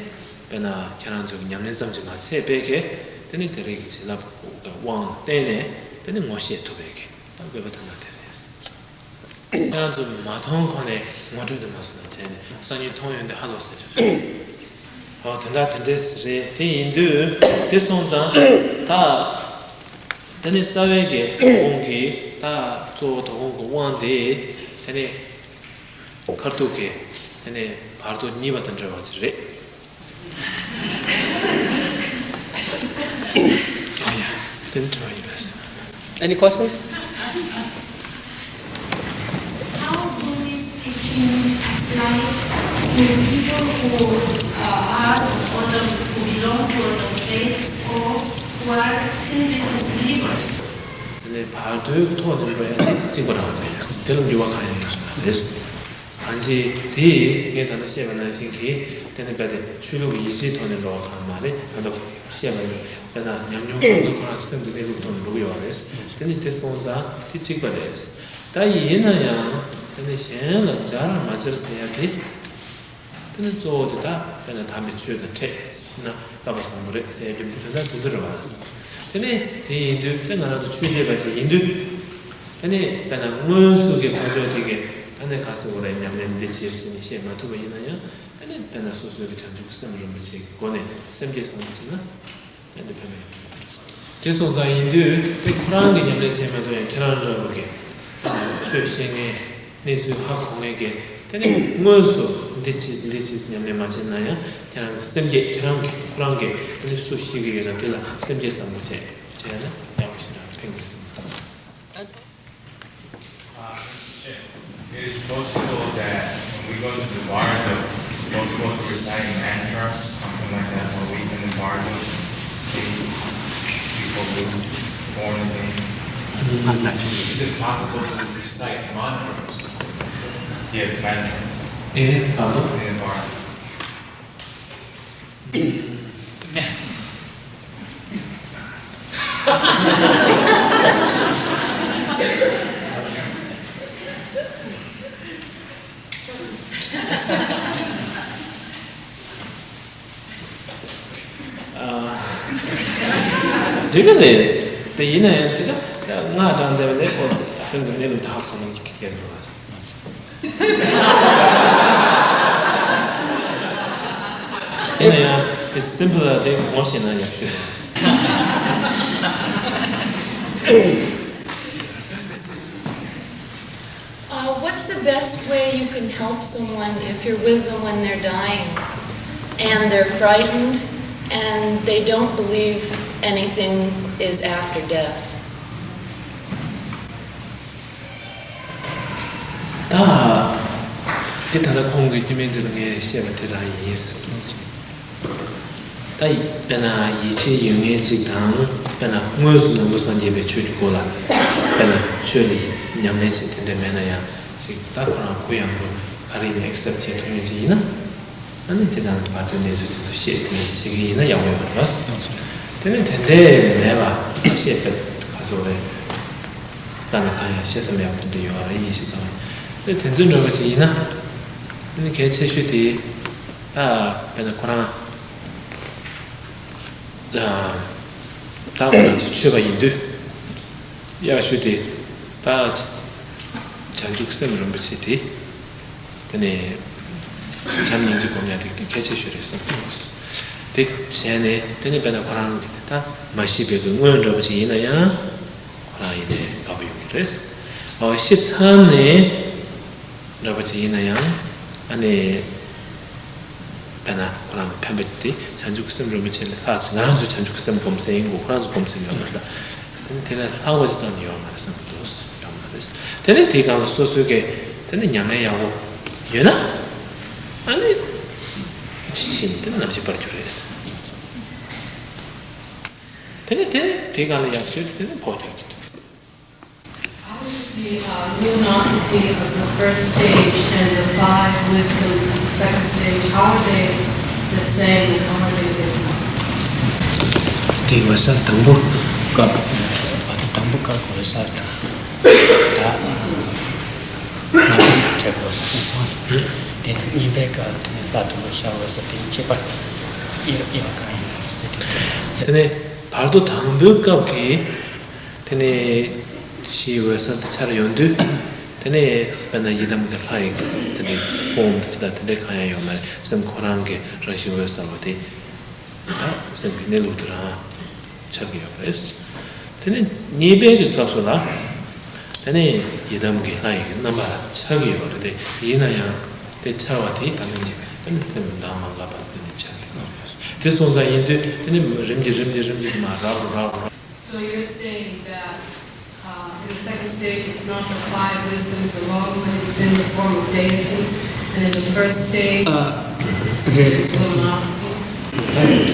དཔེར་ན་ཁྱེད་རང་ཚོའི་གི་ཉམས་ལེན་ཙམ་གྱིས་མ་ཚད་པའི་གི་དེ་ནི་དེ་རིགས་ཀྱི་བྱིན་རླབས་དབང་ལ་བརྟེན་ནས་དེ་ནི་ངོ་ཤེས་ཐུབ་པའི་གི་ད་དགོས་པ་དོན་དག་དེ་རེད། ཁྱེད་རང་ཚོས་མ་མཐོང་གོང་ནས་ངོ་སྤྲོད་དུ་མ་སོང་ན་བྱས་ནས་སང་ཉིན་མཐོང་ཡོང་དུས་ཧ་ལོ་ཟེར་ཆོག་ཆོག་ཨོ་དེ་འདྲ་དེ་འདྲས་རེད། དེ་ཡིན་དུས་དེ་སོང་ཙང་ད་དེ་ནི་རྩ་བའི་གི་དགོང་གི་ད་གཙོ་བོ་དོ་དགོང་གི་དབང་དེ་དེ་ནི་ཁ་ཐུག་གི་དེ་ནི་བར་དོ་གཉིས་པ་དང་འབྲེལ་བ་ཅིག་རེད། Any questions? How do these teachings apply to people who uh, are or the, who belong to the faith or who are simply disbelievers? དེ་ནས་བར་དོའི་ཐོག་ནས་འགྲོ་ཡ་དེ་གཅིག་པ་རང་རེད། དེ་ལ་འགྱུར་བ་གང་ཡང་ཡོད་མ་རེད། གང་ཅི་དེ་ངས་ད་ལྟ་བཤད་པ་ནང་བཞིན་གྱི་དེ་ནི་རྦད་དེ་ཆོས་ལུགས་ཀྱི་ཡིད་ཆེས་ཐོག་ནས་འགྲོ་བ་གང་མ་རེད། ད་ལྟ་བཤད་པ་ནི་དཔེར་ན་ཉམས་མྱོང་ཁོ་ན་ཁོ་རང་སེམས་ཀྱི་གནས་ལུགས་ཐོག་ནས་འགྲོ་གི་ཡོད་རེད། དེ་ནི་དེ་སོང་ཙང་དེ་གཅིག་པ་རེད། ད་ཡིན་ན་ཡང་དེ་ནི་གཞན་ལ་སྦྱར་མ་སྦྱར་ཟེར་ཡ་དེ། དེ་ནི་གཙོ་བོ་དེ་དག་དཔེར་ན་དམ་པའི་ཆོས་དང་འཕྲད་ན་བསླབ་པ་བཟང་པོ་རེད་ཟེར་ཡ་རྒྱུ་མཚན་དེ་དག་དེ་ཚོ་རེད་བ། དེ་ནས་དེ་ཡིན་དུས་དཔེ་ང་རང་ཚོ་ཆོས་བྱེད་པ་ཅིག་ཡིན་དུས་དེ་ནས་དཔེར་ན་དངོས་སུ་གི་ཁ་ཕྱོགས་དེ་གི་ད་ནས་ག་ཟེར་བ་རེད། ཉམས་ལེན་འདི་བྱེད་ཟེར་ནས་བཤད་མ་ཐུབ་པ་ཡིན་ན་ཡང་དེ་ནས་དཔེར་ན་སོ་སོའི་གི་བྱང་ཆུབ་སེམས་རིན་པོ་ཆེ་གི་སྒོ་ནས་སེམས་བསྐྱེད་བཟང་པོ་བྱས་ན། ཨ་ནི་ཕན་མེད། དེ་སོང་ཙང་ཡིན་དུས་དེ་ཁོ་རང་གིས་ཉམས་ལེན་བྱས་མ་གཏོགས་ཡང་ཁྱེད་རང་འདྲ་བོ་གིས་ཆོས་བཤད་མཁན་གནས་ཚུལ་ཧ་གོ་མཁན་གྱིས་དེ་ནི་དངོས་སུ་འདི་བྱེད་འདི་བྱེད་ཉམས་ལེན་མ་བྱས་ན་ཡང་ཁྱེད་རང་གི་སེམས་བསྐྱེད་ཁྱེད་རང་གི་ཁོ་རང་གིས་དེ་ནི་སུ་ཤེས་ཀྱི་ཡོད་ན་དེ་ལ་སེམས་བསྐྱེད་བཟང་པོ་བྱས་བྱས་ན་ཡག་པོ་ཞིག་འདྲ་ཕན་གྱི་རེད་བསམ་གྱི་འདུག It is possible that when we go to the bardo, it's possible to recite mantra, something like that, or we can bardo, say, people who born again. Is it possible to recite mantras? Yes, mantras. In bardo. In bardo. འགྲིག་གི་རེད། དེ་ཡིན་ན་ཡང་དེ་ག་སྔགས་བགྲང་བསྡད་པ་ལས་ཁོ་ད་ཐེངས་འདི་གནས་ལུགས་ད་གང་ལ་ཡིག་སྐད་འགྲོ་བ། ཡིན་ན་ཡང་དེ་སིམ་པལ་ལ་དེ་ངོ་ཤེས་ན་ཡག་ཤོས་རེད། Uh, what's the best way you can help someone if you're with them when they're dying and they're frightened and they don't believe anything is after death? ད་དེ་ད་ལྟ་ཁོང་གི་སྐྱེ་དམན་དེ་ལ་ངས་བཤད་པ་དེ་རང་ཡིན་ཟེར། ད་དཔེར་ན་ཡིད་ཆེས་ཡོད་མཁན་ཅིག་དང་དཔེར་ན་དངོས་སུ་ནང་པ་སངས་རྒྱས་པའི་ཆོས་ཀྱི་སྐོར་ལ་དཔེར་ན་ཆོས་ལ་ཉམས་ལེན་བྱེད་དེ་འདྲ་མེད་ན་ཡང་ཅིག་ད་ཁོ་རང་གུ་ཡངས་པོ་ག་རེ་ཡིན་ཨེག་སེབ་བྱེད་ཐུབ་མཁན་ཅིག་ཡིན་ན། ཨ་ནི་ཇི་ལྟར་བར་དོའི་གནས་ཚུལ་དེ་ཚོ་བཤད་དེ་འདྲ་བྱེད་ཀྱི་ཡིན་ན་ཡག་པོ་ཡོད་པ་རེད་པ། དེ་ནི་དེ་འདྲས་མེད་པ་ཁ་ཤས་དཔེ་ག་ཚོད་རེད། ད་ནི་གང་ཡང་བཤད་ས་མེད་པ་དེ་འདྲ་ཡོད་པ་རེད། ཡིན་ཞིག་དང་དེ་དེ་ཚོའི་འདྲ་བ་ཅིག་ཡིན་ན་ཨ་ནི་གལ་ཆེ་ཤོས་དེ་ད་དཔེར་ན་ཁོ་རང་ད་ཁོ་རང་ཚོ་ཆོས་པ་ཡིན་དུས་ཡག་ཤོས་དེ་ད་བྱང་ཆུབ་སེམས་རིན་པོ་ཆེ་དེ། དེ་ནས་བྱམས་སྙིང་རྗེ་སྒོམ་ཡག་དེ་གལ་ཆེ་ཤོས་རེད་བསམ་གྱི་འདུག་དེ་བྱས་ནས་དེ་ནས་དཔེར་ན་ཁོ་རང་གི་ད་མ་ཤི་བའི་གི་སྔོན་འདྲ་པོ་ཅིག་ཡིན་ན་ཡང་ཁོ་རང་ཡིན་ནའི་དགའ་པོ་ཡོང་གི་རེད། ཨོ་ཤི་ཚར་ནས་འདྲ་པོ་ཅིག་ཡིན་ན་ཡང་ཨ་ནི་དཔེར་ན་ཁོ་རང་གི་ཕན་པ་དེ་བྱང་ཆུབ་ཀྱི་སེམས་རིན་པོ་ཆེ་ལས་ལྷག་ཅིག་ང་རང་ཚོ་བྱང་ཆུབ་ཀྱི་སེམས་སྒོམ་སེམས་ཡིན་གོ་ཁོ་རང་ཚོ་སྒོམ་སེམས་ཡོད་མ་རེད། དེ་ལས་ལྷག་པ་ཅིག་ཙམ་ཡོད་མ་རེད་བསམ་གྱི་འདུག་ཡོད་མ་རེད། དེ་ནས་དེའི་སྒང་ལ་སོ་སོའི་གི་དེ་ནས་ཉམས་ལེན་ཡག་པོ་ཡོད་ན། ཨ་ནི་ཤིན་ཏུ་ནམ་ཞིག་སྤར་རྒྱུ་རེད། དེ་ནས་དེ་དེའི་སྒང་ལ་ཡག་ཤོས་དེ་དེ་ནས་ཕོག་རྒྱག་རྒྱུ་དེ་རེད། How is the uh, luminosity of the first stage and the five wisdoms of the second stage, how are they the same and how are they different? དེ་འོད་གསལ་དང་པོ་སྐབས། འོ་དེ་དང་པོ་སྐབས་འོད་གསལ་དང་། ད་ང་ཚོ་འཕྲད་པའི་འོད་གསལ་སོང་ཙང་། དེ་ནས་གཉིས་པའི་སྐབས་དེ་ནས་ལྷ་དང་འོད་ཤར་འོད་གསལ་དེ་གཉིས་ཁྱད་པར་དབྱེ་བ་གང་ཡིན་ན་ཟེར་དེ་དེ་ནས་བར་དོ་དང་པོའི་སྐབས་ཀྱི། དེ་ནས་ཕྱིའི་འོད་གསལ་དེ་འཆར་ཡོང་དུས། དེ་ནས་དཔེར་ན་ཡི་དམ་གྱི་ལྷ་ཡི་དེ་འདྲའི་ཕོམ་དེ་ཅི་ལྟ་དེ་འདྲའི་གང་ཡང་ཡོད་མ་རེད། སེམས་ཁོ་རང་གི་རང་བཞིན་འོད་གསལ་བ་དེ་ད་སེམས་ཀྱི་གནས་ལུགས་དེ་རང་འཆར་གྱི་ཡོད་པ་རེད། དེ་ནས་གཉིས་པའི་གི་སྐབས་སུ་ལ་དེ་ནས་ཡི་དམ་གྱི་ལྷ་ཡི་གི་རྣམ་པ་འཆར་གྱི་ཡོད་པ་རེད། དེ་ཡིན་ན་ཡང་དེ་འཆར་བ་དེ་ད་ལན་གྱི་དེ་ནས་སེམས་འདང་མ་འགག་པ་དེ་ནས་འཆར་གྱི་ཡོད་པ་རེད། དེ་སོང་ཙང་ཡིན་དུས་དེ་ནས་རིམ་གྱིས་རིམ་གྱིས་རིམ་གྱིས་མར་རག་རུ་རག་རུ་རག So you're saying that uh, in the second stage, it's not the five wisdoms alone, but it's in the form of deity. And in the first stage, ཨ། རེད། It's luminosity,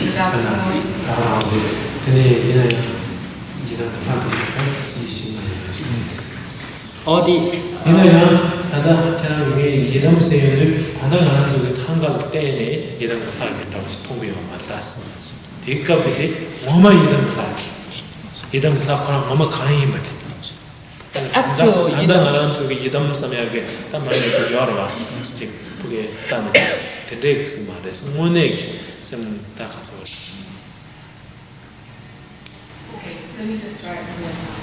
without form. དེ་ནས་ཡིན་ན་ཡང་ཡི་དམ་གྱི་ལྷ་དེ་ད་ཡིད་བཞིན་པ་ཡིན་པ་ཞིག་རེད། ཨོ་དེ། ཡིན་ན་ཡང་ད་ལྟ་ཁྱེད་རང་གིས་ངས་ཡི་དམ་ཟེར་ཡོང་དུས་ད་ལྟ་ང་རང་ཚོ་གི་ཐང་ག་ལ་བལྟས་ནས་ཡི་དམ་གྱི་ལྷ་གི་འདྲ་བ་ཞིག་མཐོང་གི་ཡོད་མ་རེད་ད། དེའི་སྐབས་དེ་དེ་ངོ་མ་ཡི་དམ་གྱི་ལྷ་རེད། ཡི་དམ་གྱི་ལྷ་ཁོ་རང་ངོ་མ་གང་ཡིན་པ་དེ། ཨ་ཅོ་ད་ཡི་ལྟ་དམ། ང་རང་ཚོ་གི་ཡི་དམ་བསམ་ཡག་གི་ད་མ་ཡིན་ཅིག་ཡོད་རེད་བ། ཅིག་ཕུག་གི་ལྟ་ནས་དེ་འདྲས་ཀྱི་སེམས་མ་རེད། དངོས་གནས་ཀྱི་སེམས་ད་ག་ཟེར་བ། Okay, let me just try it one more time.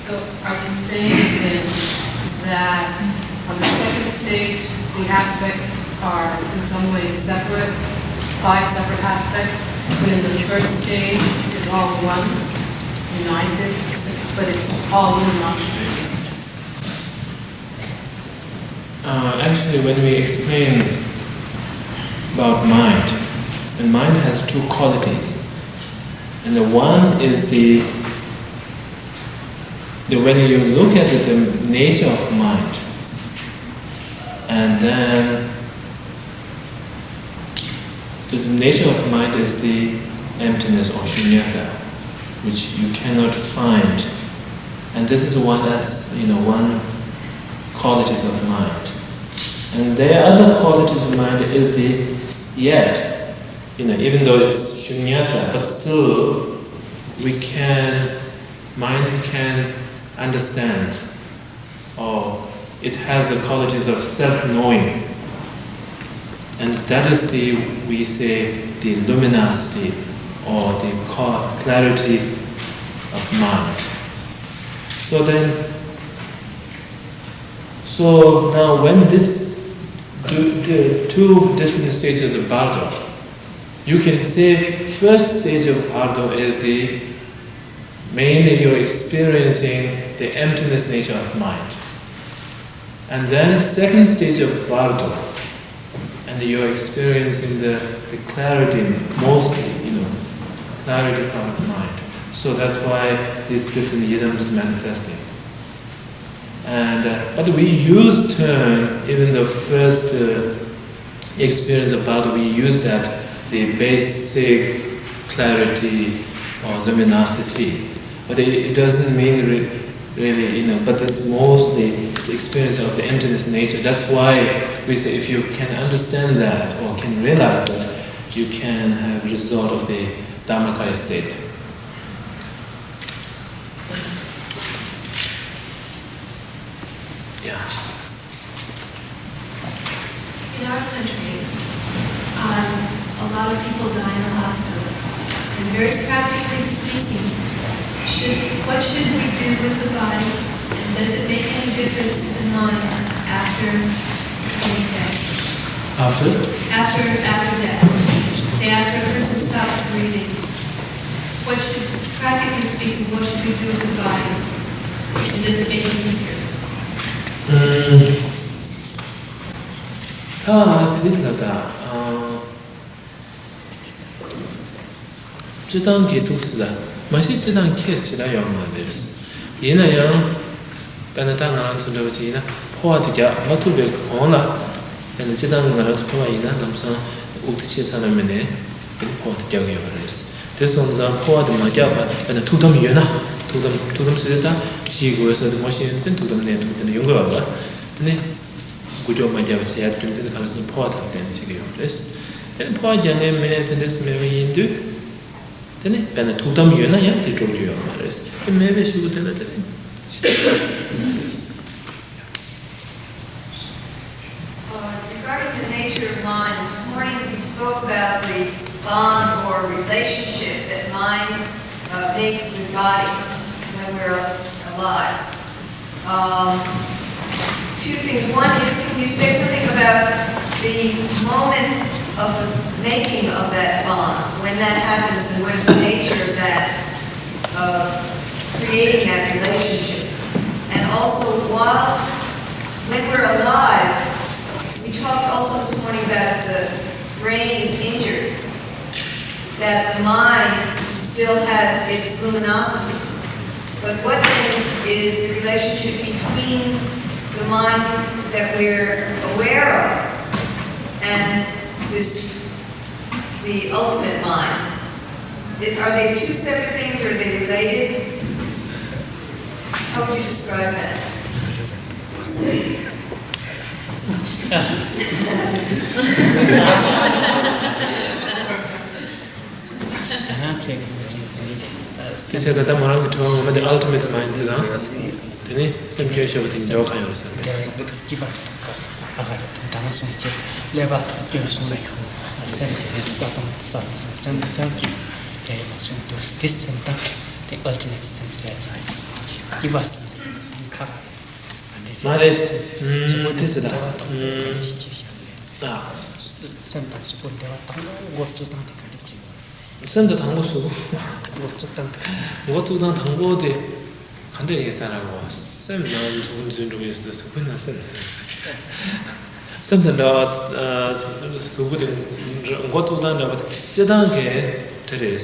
So, are you saying then that on the second stage, the aspects are in some way separate, five separate aspects, but in the first stage, it's all one, united, but it's all luminosity? Uh, actually, when we explain about mind, and mind has two qualities. And the one is the, the when you look at the, the nature of mind, and then this nature of mind is the emptiness or shunyata, which you cannot find. And this is one as, you know, one qualities of mind. And the other qualities of mind is the yet, you know, even though it's shunyata, but still we can, mind can understand, or it has the qualities of self-knowing. And that is the, we say, the luminosity or the clarity of mind. So then, so now when this, the two different stages of bardo, you can say first stage of bardo is the mainly you're experiencing the emptiness nature of mind. And then second stage of bardo, and you're experiencing the, the clarity, mostly, you know, clarity from the mind. So that's why these different yidams manifesting. And uh, but we use term, even the first uh, experience of bardo, we use that the basic clarity or luminosity. But it, it doesn't mean re- really, you know, but it's mostly the experience of the emptiness nature. That's why we say if you can understand that or can realize that, you can have result of the Dharmakaya state. Yeah. In our country, um, a lot of people die in a hospital. And very practically speaking, should, what should we do with the body? And does it make any difference to the mind after death? After? After, after death. Say after a person stops breathing. What should, practically speaking, what should we do with the body? And does it make any difference? ཨུམ། ད་དེ་ལ་ད། ཨ། སྤྱི་བཏང་གི་ཐུགས་སྲས་ལ། མ་གཞི་སྤྱིར་བཏང་ཁྱད་ཞེ་དྲག་ཡོད་མ་རེད། ཡིན་ན་ཡང་། དཔེར་ན་ད་ང་རང་ཚོ་འདྲ་བོ་ཅིག་ཡིན་ན་ཕོ་བ་དེ་རྒྱག་མ་ཐུབ་པའི་གོང་ལ། དཔེར་ན་སྤྱིར་བཏང་ང་རང་ཚོ་ཕོ་བ་ཡིན་ན་ལམ་སང་དབུགས་དེ་ཆད་ཚར་ན་མིན་ནས་དེ་ནི་ཕོ་བ་དེ་རྒྱག་གི་ཡོད་པ་རེད། དེ་སོང་ཙང་ཕོ་བ་དེ་མ་རྒྱག་པར་དཔེར་ན་ཐུགས་དམ་ཡོད་ན། ཐུགས་དམ་ཐུགས་དམ་ཟེར་དུས་ད་ཤི་དགོས་ཟེར་དུས་ངོ་ཤེས་ཡོད་ན་དེ་ཐུགས་དམ་གནས་ཐུབ་དེ་ནི་ཡོང་གི་ཡོད་པ། དེ་ནི་འགུལ་སྐྱོད་མ་རྒྱག་པ་བྱེད་ཡ་རྒྱུ་མཚན་དེ་ག་རེ་ཟེར་ན་ཕོ་བ་དང་ལྡན་བྱེད་ཀྱི་ཡོད་པ་རེད། དེ་ནི་ཕོ་བ་རྒྱག་མཁན་མེད་དེ་འདྲས་མེད་པ་ཡིན་དུས། དེ་ནི་དཔེར་ན་ཐུགས་དམ་ཡོད་ན་ཡང་དེ་འགྲོ་རྒྱུ་ཡོད་མ་རེད། དེ་མེད་པའི་གཞུག་གུ་དེ་ལ་དེ་ནི་ཤི་ཐལ་ཟེར་གྱི་ཡོད་རེད། Uh, regarding the nature of mind, this morning we spoke about the bond or relationship that mind uh, makes with body when we're alive. Um, two things. One is, can you say something about the moment of the making of that bond, when that happens, and what is the nature of that, uh, creating that relationship? And also, while when we're alive, we talked also this morning about the brain is injured, that the mind still has its luminosity. But what then is, is the relationship between the mind that we're aware of and this, the ultimate mind? Are they two separate things or are they related? How would you describe that? དེ་ནས་ཚེ་གི་མི་ཚེ་ཟིན་ཏེ། དེ་བྱས་ད་ལྟ་མོ་རང་གི་དྲི་བ་ངོ་མ་དེ་ultimate mind དེ་དང་། དེ་ནས་སེམས་སྐྱོན་ཤོར་བ་དེ་འབྲེལ་བ་གང་ཡོད་ཟེར་ཏེ། སྐྱིད་པ་དང་ཨ་ཁ་དང་ད་ན་སོང་ཅེས་ཀླད་པ་དང་སྐྱོན་སོང་ན་ཡང་སེམས་དེ་ས་དང་ས་དང་སེམས་སེམས་ཀྱི་དེ་མ་སོང་དུས་དེ་སེམས་དང་དེ་ultimate སེམས་ཟེར་ཙང་སྐྱིད་པ་སོང་དེ་ཁ་ཁ་དེ་མ་རེད། ཨུམ། དེ་ཟེར་ད། ཨུམ། ཨ། སེམས་དང་གཟུགས་པོ་འབྲེལ་བ་དང་པོ་འགོ་བཙུགས་སྟངས་དེ་ག་འདྲ་བྱེད་དགོས། སེམས་དང་དང་པོ་གཟུགས་པོ། འགོ་བཙུགས་སྟངས་དེ་ག་འདྲ་བྱེད། འགོ་བཙུགས་སྟངས་དང་པོ་དེ་ག་འདྲ་ཡིན་ས་ར་གོ། སེམས་ནང་འཛུལ་འཛུལ་འགྲོ་གི་ཡོད་ས། གཟུགས་པོའི་ནང་སེམས་ནང་སེམས། སེམས་དང་འདྲ་བ། གཟུགས་པོ་དེ་འགོ་བཙུགས་སྟངས་འདྲ་བ་དེ་སྤྱིར་བཏང་གི་དེ་རེད།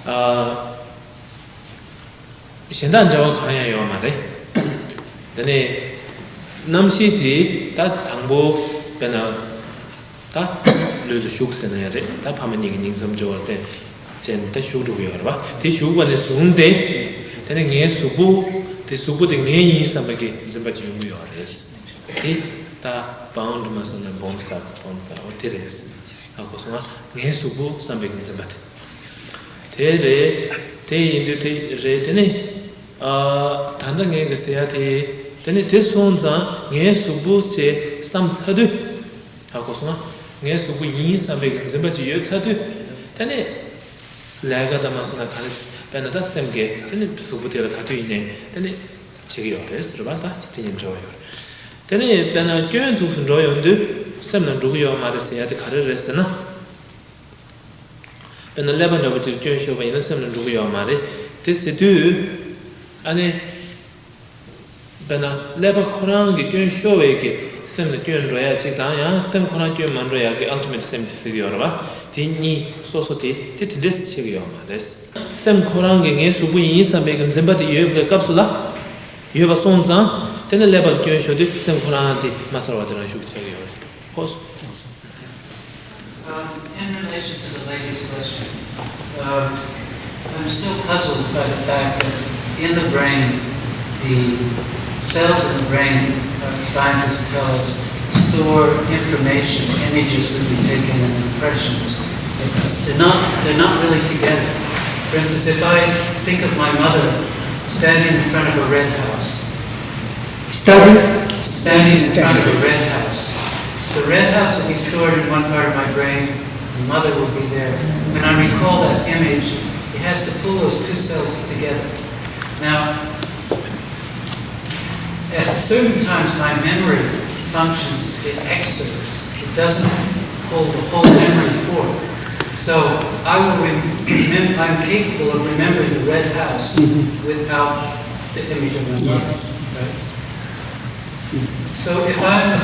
ཨ། གཞན་དག་འབྲེལ་བ་གང་ཡང་ཡོད་མ་རེད། དེ་ནས་རྣམ་ཤེས་དེ་ད་དང་པོ་དཔེར་ན་ད་ལུས་ལ་ཞུགས་ཟེར་ན་ཡང་རེད། ད་ཕ་མ་གཉིས་ཀྱི་ཉིང་མཚམས་སྦྱོར་བ་བརྟེན་བྱས་ནས་ད་ཞུགས་འགྲོ་གི་ཡོད་རེད་པ། དེ་ཞུགས་པ་ནས་བཟུང་སྟེ། དེ་ནས་ངའི་གཟུགས་པོ་དེ་གཟུགས་པོ་དེ་ངའི་ཡིན་བསམ་པ་གི་འཛིན་པ་ཅིག་ཡོང་གི་ཡོད་རེད། དེ་ད་bound མ་སོང་ན་bound self bound ད་འོ་དེ་རེད། ཨ་གོ་སོང་ང་། ངའི་གཟུགས་པོ་བསམ་པའི་གི་འཛིན་པ་དེ། དེ་རེད། དེ་ཡིན་དུས་དེ་རེད། དེ་ནི། ཨ། ད་ལྟ་ངས་གི་ཟེར་ཡ་དེ། དེ་ནི་དེ་སོང་ཙང་ངའི་གཟུགས་པོ་ཞེས་བསམ་ཚར་དུས། ཧ་གོ་སོང་ང་། ངའི་གཟུགས་པོ་ཡིན་བསམ་པའི་གི་འཛིན་པ་ཅིག་ཡོད་ཚར་དུས། དེ་ནི། ལས་ཀ་དང་མ་སོང་ན་ག་རེ། དཔེར་ན་ད་སེམས་ཀྱིས་དེ་ནི་གཟུགས་པོ་དེ་ལ་ག་དུས་ཡིན་ནའི་དེ་ནི་བྱེད་ཀྱི་ཡོད་རེད་ཟེར་བ། ད་དེ་གཉིས་འབྲེལ་བ་ཡོད་རེད། དེ་ནི་དཔེར་ན་སྐྱོན་ཐུགས་སུ་འགྲོ་ཡོང་དུས་སེམས་ལ་འགྲོ་གི་ཡོད་མ་རེད་ཟེར་ཡ་དེ་ག་རེ་རེད་ཟེར་ན། དཔེར་ན་ཀླད་པ་འདྲ་པོ་ཅིག་སྐྱོན་ཤོར་བ་ཡིན་ན་སེམས་ལ་འགྲོ་གི་ཡོད་མ་རེད། དེ་ཟེར་དུས། ཨ་ནི། དཔེར་ན་ཀླད་པ་ཁོ་རང་གི་སྐྱོན་ཤོར་བའི་གི་སེམས་ལ་སྐྱོན་འགྲོ་ཡ་གཅིག་དང་། ཡང་སེམས་ཁོ་རང་སྐྱོན་མ་འགྲོ་ཡ་གི་ultimate སེམས་དེ་ཟེར་གི་ཡོད་རེད་པ། དེ་གཉིས་སོ་སོ་དེ་དེ་དེ་འདྲས་ཕྱེ་གི་ཡོད་མ་རེད། སེམས་ཁོ་རང་གི་ངའི་གཟུགས་པོ་ཡིན་བསམ་པའི་གི་འཛིན་པ་དེ་ཡོད་པའི་སྐབས་སུ་ལ། ཡོད་པ་སོང་ཙང་། དེ་ནི་ཀླད་པ་ལ་སྐྱོན་ཤོར་དུས་སེམས་ཁོ་རང་དེ་མ་གསལ་བ་དེ་རང་ཤུགས་ཆགས་ཀྱི་ཡོད་རེད། ཧོ། Um, in relation to the lady's question, uh, I'm still puzzled by the fact that in the brain, the cells in the brain, uh, scientists tell us, store information, images that we take in, and impressions. They're not, they're not really together. For instance, if I think of my mother standing in front of a red house, Study? Standing in front of a red house. The red house will be stored in one part of my brain. The mother will be there. When I recall that image, it has to pull those two cells together. Now, at certain times, my memory functions, it exerts. It doesn't hold the whole memory forth. So I will rem- remem- I'm capable of remembering the red house without the image of my mother. Yes. Right? So if I'm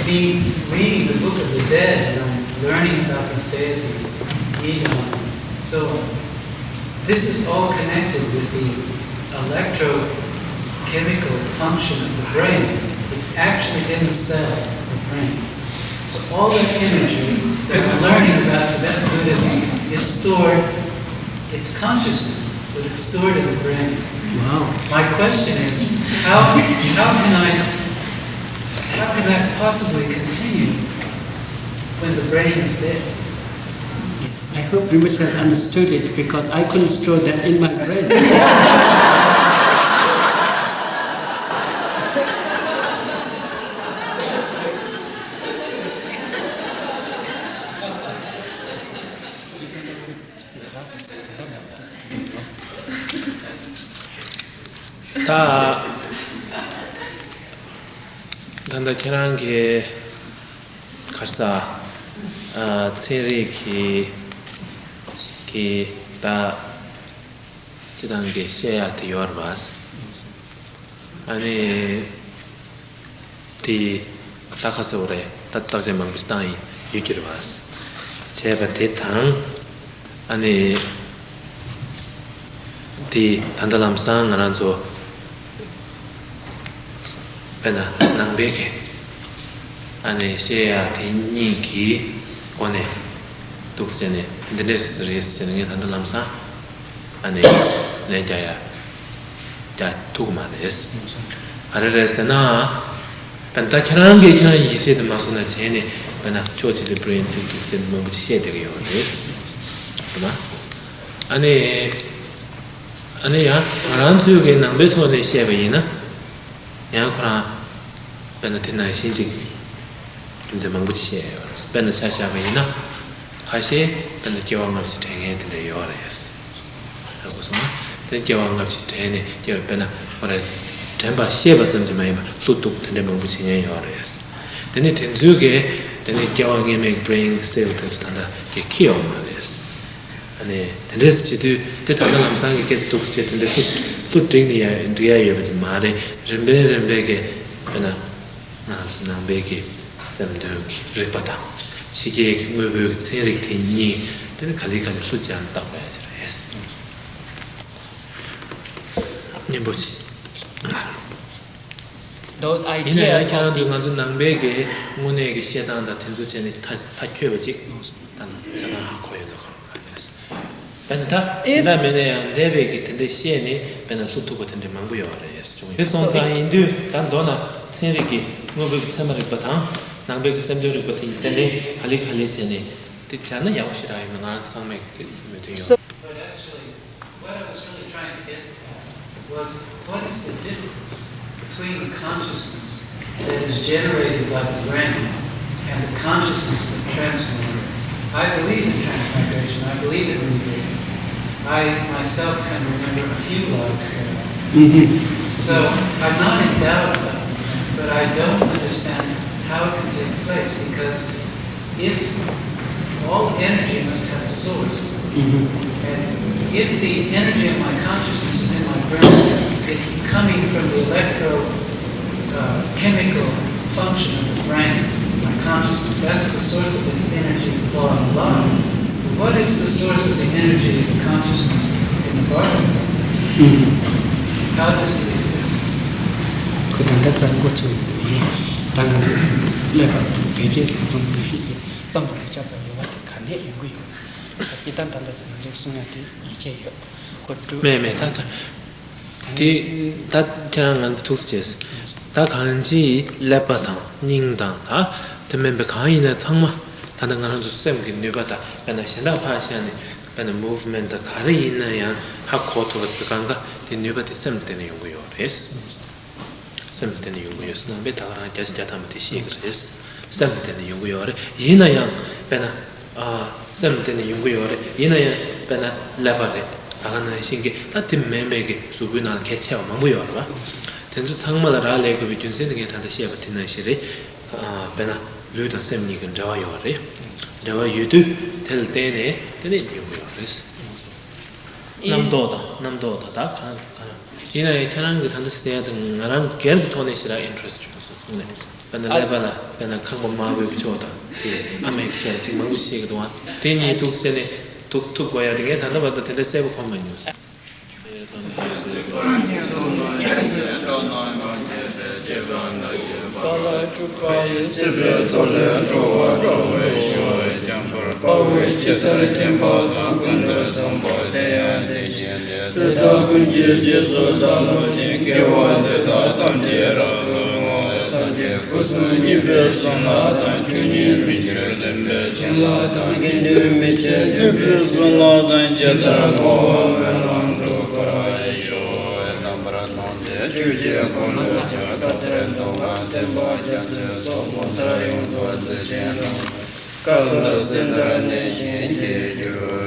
be- reading the Book of the Dead and I'm learning about these deities, Nidhogg, so on, This is all connected with the electrochemical function of the brain. It's actually in the cells of the brain. So all that energy that we're learning about Tibetan Buddhism is stored, it's consciousness, but it's stored in the brain. Wow. My question is, how, how can I, how can that possibly continue when the brain is dead? Yes, I hope Rinpoche has understood it because I couldn't store that in my brain. ད་ད་ལྟ་ཁྱེད་རང་གི་ག་རེ་ཟ། ཨ། ཚན་རིག་གི་གི་ད་སྤྱི་བཏང་གི་བཤད་ཡག་དེ་ཡོད་རེད་པ། ཨ་ནི། དེ་ད་ག་ཟེར་བ་རེད། ད་བརྟག་དཔྱད་མང་པོ་ཞིག་བཏང་ཡིན། ཡོད་ཀྱི་རེད་པ། བྱས་པ་དེ་དང་། ཨ་ནི། དེ་ད་ལྟ་ལམ་སང་ང་རང་ཚོ་དཔེར་ན་ནང་པའི་གི་ཨ་ནི་བཤད་ཡག་དེ་གཉིས་ཀྱི་སྒོ་ནས་འདུག་ཟེར་ནས་འདི་འདྲས་རེད་ཟེར་ནས་ངས་ད་ལྟ་ལམ་སང་ཨ་ནི་ལན་རྒྱག་ཡག་རྒྱག་ཐུབ་ཀྱི་མ་རེད། ག་རེ་རེད་ཟེར་ན། དཔེར་ན་ད་ཁྱེད་རང་གིས་ཁྱེད་རང་ཡིད་ཆེས་དེ་མ་བཟོ་ན་བྱས་ནས་དཔེར་ན་ཕྱོགས་གཅིག་ཏུ་བྲེན་ཅིག་ཏུ་ཟེར་མང་པོ་ཅིག་བཤད་བསྡད་ཀྱི་ཡོད་རེད། རེད་མ། ཨ་ནི། ཨ་ནི་ཡང་ང་རང་ཚོའི་གི་ནང་པའི་ཐོག་ནས་བཤད་པ་ཡིན་ན། ཡང་ཁོ་རང་དཔེར་ན་དེ་ནང་བཞིན་ཅིག་དེ་འདྲ་མང་པོ་ཅིག་བཤད་ཡོད་རེད། དཔེར་ན་ཆ་བཞག་པ་ཡིན་ན། ཁ་ཤས་དཔེར་ན་སྐྱེ་བ་སྔ་ཕྱི་དྲན་མཁན་དེ་འདྲ་ཡོད་རེད། ཧ་གོ་སོང་ང་། དེ་སྐྱེ་བ་སྔ་ཕྱི་དྲན་ནས་སྐྱེ་བ་དཔེར་ན་ཁོ་རང་དྲན་པ་ཤེས་པ་ཙམ་གྱིས་མ་ཡིན་པར་ལྷུག་ཏུ་དེ་འདྲ་མང་པོ་བྱེད་མཁན་ཡོད་རེད། དེ་ནས་དེ་ཚོའི་གི་དེ་ནས་སྐྱེ་བ་སྔ་མའི་brain cell དེ་ཚོ་ད་ལྟ་གི་འཁྱེར་ཡོད་མ་རེད། ཨ་ནི་དེ་འདྲས་བྱེད་དུས་དེ་ད་ལྟ་ལམ་སང་གི་སྐད་ཆ་འདུག་སེ་བྱས་དེ་འདྲ་ལྷུག་ལྷུག་བསྒྲིགས་ནས་ཡ་འགྲིག་ཡ་ཡོད་པ་ཅིག་མ་རེད། རིམ་པས་རིམ་པས་ཀྱི་དཔེར་ན་ང་རང་ཚོ་ནང་པའི་གི་སེམས་དོན་གྱི་རིག་པ་དང་ཕྱི་རྒྱལ་གྱི་དངོས་པོའི་གི་ཚན་རིག་དེ་གཉིས་དེ་ནི་ག་ལེ་ག་ལེ་ལྷུག་ཅིག་བརྟག་པ་ཡ་ཅིག་རེད། སྙན་པོ་ཞིག Those ཡིན་ན་ཡང་ཁྱེད་རང་ཚོས་ང་ཚོ་ནང་པའི་གི་དངོས་གནས་ཀྱི་བཤད་སྟངས་དང་དེ་ཚོ་བྱས་ནས་ཐག་ཐག་ཆོད་པ་ཅིག་ད་ནང་ཆ་ཚང་ཧ་གོ་ཡོད་འདུག་གམ། དཔེར་ན་ད་གཞན་དག་མེད་ན་ཡང་འདས་པའི་གི་དེ་འདྲའི་བཤད་ནས་དཔེར་ན་ལྷུག་ཐུག་པ་དེ་འདྲའི་མང་པོ་ཡོད་རེད་བྱུང་ཡོད། དེ་སོང་ཙང་ཡིན་དུས་ད་མདོར་ན་ཚན་རིག་གི་དངོས་པོའི་གི་ཚད་མ་རིག་པ་དང་ནང་པའི་གི་སེམས་དོན་རིག་པ་དེ་གཉིས་དེ་འདྲའི་ག་ལེ་ག་ལེ་བྱས་ནས་དེ་སྦྱར་ན་ཡག་པོ་ཞེ་དྲག་ཡོད་མེད་ང་རང་ཚང་མས་གི་དེ་མོས་མཐུན་ཡོད། But actually, what I was really trying to get at was what is the difference between the consciousness that is generated by the brain and the consciousness that transmigrates? I believe in transmigration. I believe in rebirth. I myself can remember a few lives that I— So I'm not in doubt about it, but I don't understand how it can take place because if all energy must have a source, and if the energy of my consciousness is in my brain, it's coming from the electro uh, chemical function of the brain, my consciousness. That's the source of its energy, blah, blah, blah. What is the source of the energy of consciousness in the body? How does it exist? ཁོ་ད་ལྟ་ཙམ་མགོ་ཚོས་ཡིན། ད་ང་ཚོ་ཀླད་པ་དང་བེད་སྤྱད་དང་བསམ་བློ་ཤུགས་དེ་བསམ་དང་མི་ཁྱབ་པ་ཡོད་པ་དེ་ག་ནས་ཡོང་གི་ཡོད། ད་སྤྱིར་བཏང་ད་ལྟ་ང་ཚོས་གསུང་ཡ་དེ་ཡིད་ཆེས་ཡོད། ཁོ་སྤྲོ། མེད་མེད་ད་ད། དེ་ད་ཁྱེད་རང་ང་ཚོ་ཐུགས་རྗེ་ཆེ། ད་གང་ཅིའི་ཀླད་པ་དང་སྙིང་དང་ད་དེ་མིན་པའི་གང་ཡིན་ན་ཚང་མ་ད་ལྟ་ང་རང་ཚོ་སེམས་ཀྱི་ནུས་པ་དང་དཔེར་ན་གཞན་དག་ཕར་བཞག་ནས་དཔེར་ན་movement་དང་ག་རེ་ཡིན་ན་ཡང་ཧ་གོ་ཐུབ་པ་དེ་གང་ག་དེ་ནུས་པ་དེ་སེམས་ལ་བརྟེན་ནས་ཡོང་གི་ཡོད་རེད། སེམས་ལ་བརྟེན་ནས་ཡོང་གི་ཡོད་ཟེར་ནང་པས་ད་ག་རང་བརྒྱ་ཆ་བརྒྱ་ཐམ་པ་དེ་ཤེས་ཀྱི་རེད། སེམས་ལ་བརྟེན་ནས་ཡོང་གི་ཡོད་རེད། ཡིན་ན་ཡང་དཔེར་ན། ཨ། སེམས་ལ་བརྟེན་ནས་ཡོང་གི་ཡོད་རེད། ཡིན་ན་ཡང་དཔེར་ན་ཀླད་པ་རེད། ད་ག་ནང་བཞིན་གྱི་ད་དེ་མིན་པའི་གི་གཟུགས་པོའི་ནང་ལ་གལ་ཆེ་བ་མང་པོ་ཡོད་རེད་བ། དེ་ཚོ་ཚང་མ་ལ་རག་ལས་དགོས་པའི་རྒྱུ་མཚན་དེ་ངས་ད་ལྟ་བཤད་པ་དེ་ནང་བཞིན་རེད། ཨ། དཔེར་ན་ལུས་དང་སེམས་གཉིས་ཀྱི་འབྲེལ་བ་ཡོད་རེད། འབྲེལ་བ་ཡོད་དུས་དེ་ལ་བརྟེན་ནས་དེ་ནས་ཡོང་གི་ཡོད་རེད། རྣམ་རྟོག་དང་རྣམ་རྟོག་དང་ད་གང་གང་ཡིན་ན་ཡང་ཁྱེད་རང་གིས་ད་ལྟ་ཟེར་ཡ་དེ་ང་རང་སྒེར་གྱི་ཐོག་ནས་ཞེ་དྲག་interest་བྱུང་སོང་ནས། དཔེར་ན་ཀླད་པ་ལ་དཔེར་ན་ཁང་པ་དམར་པོའི་ཕྱོགས་དང་དེ་ཨ་མའི་ཕྱོགས་ལ་ཅིག་མང་པོ་ཤེས་ཀྱི་འདུག་ཨ། དེ་གཉིས་འདུག་ཟེར་ནས་ ཐུག་ཐུག་དགོས་ཡ་དེ་ངས་ད་ལྟ་བར་དུ་དེ་འདྲ་གསལ་པོ་མཐོང་མ་མྱོང་། དཔའ་བོས་ཇི་ལྟར་མཁྱེན་པ་དང་། ཀུན་ཏུ་བཟང་པོ་དེ་ཡང་དེ་བཞིན་ཏེ། དེ་དག་ཀུན་གྱི་རྗེས་སུ་བདག་སློབ་ཅིང་། དགེ་བ་འདི་དག་ཐམས་ཅད་རབ་ཏུ་བསྔོ། སངས་རྒྱས་སྐུ་གསུམ་བརྙེས་པའི་བྱིན་རླབས་དང་། ཆོས་ཉིད་མི་འགྱུར་བདེན་པའི་བྱིན་རླབས་དང་། དགེ་འདུན་མི་ཕྱེད་འདུན་པའི་བྱིན་རླབས་དང་། ཇི་ལྟར་བསྔོ་བ་སྨོན་ལམ་འགྲུབ་པར་ཤོག། རྣམ་པར་སྣང་མཛད་ཆོས་ཀྱི་འཁོར་ལོ་བཅས། བཀའ་དྲིན་རྡོ་རྗེ་འཛིན་པ་རྒྱ་མཚོའི་ཚོགས། ལོ་ལྟར་ཡོངས་སུ་རྫོགས་ཤིང་དང་། སྐབས་སུ་བསྟན་དར་གནས་ཤིང་རྒྱས་གྱུར།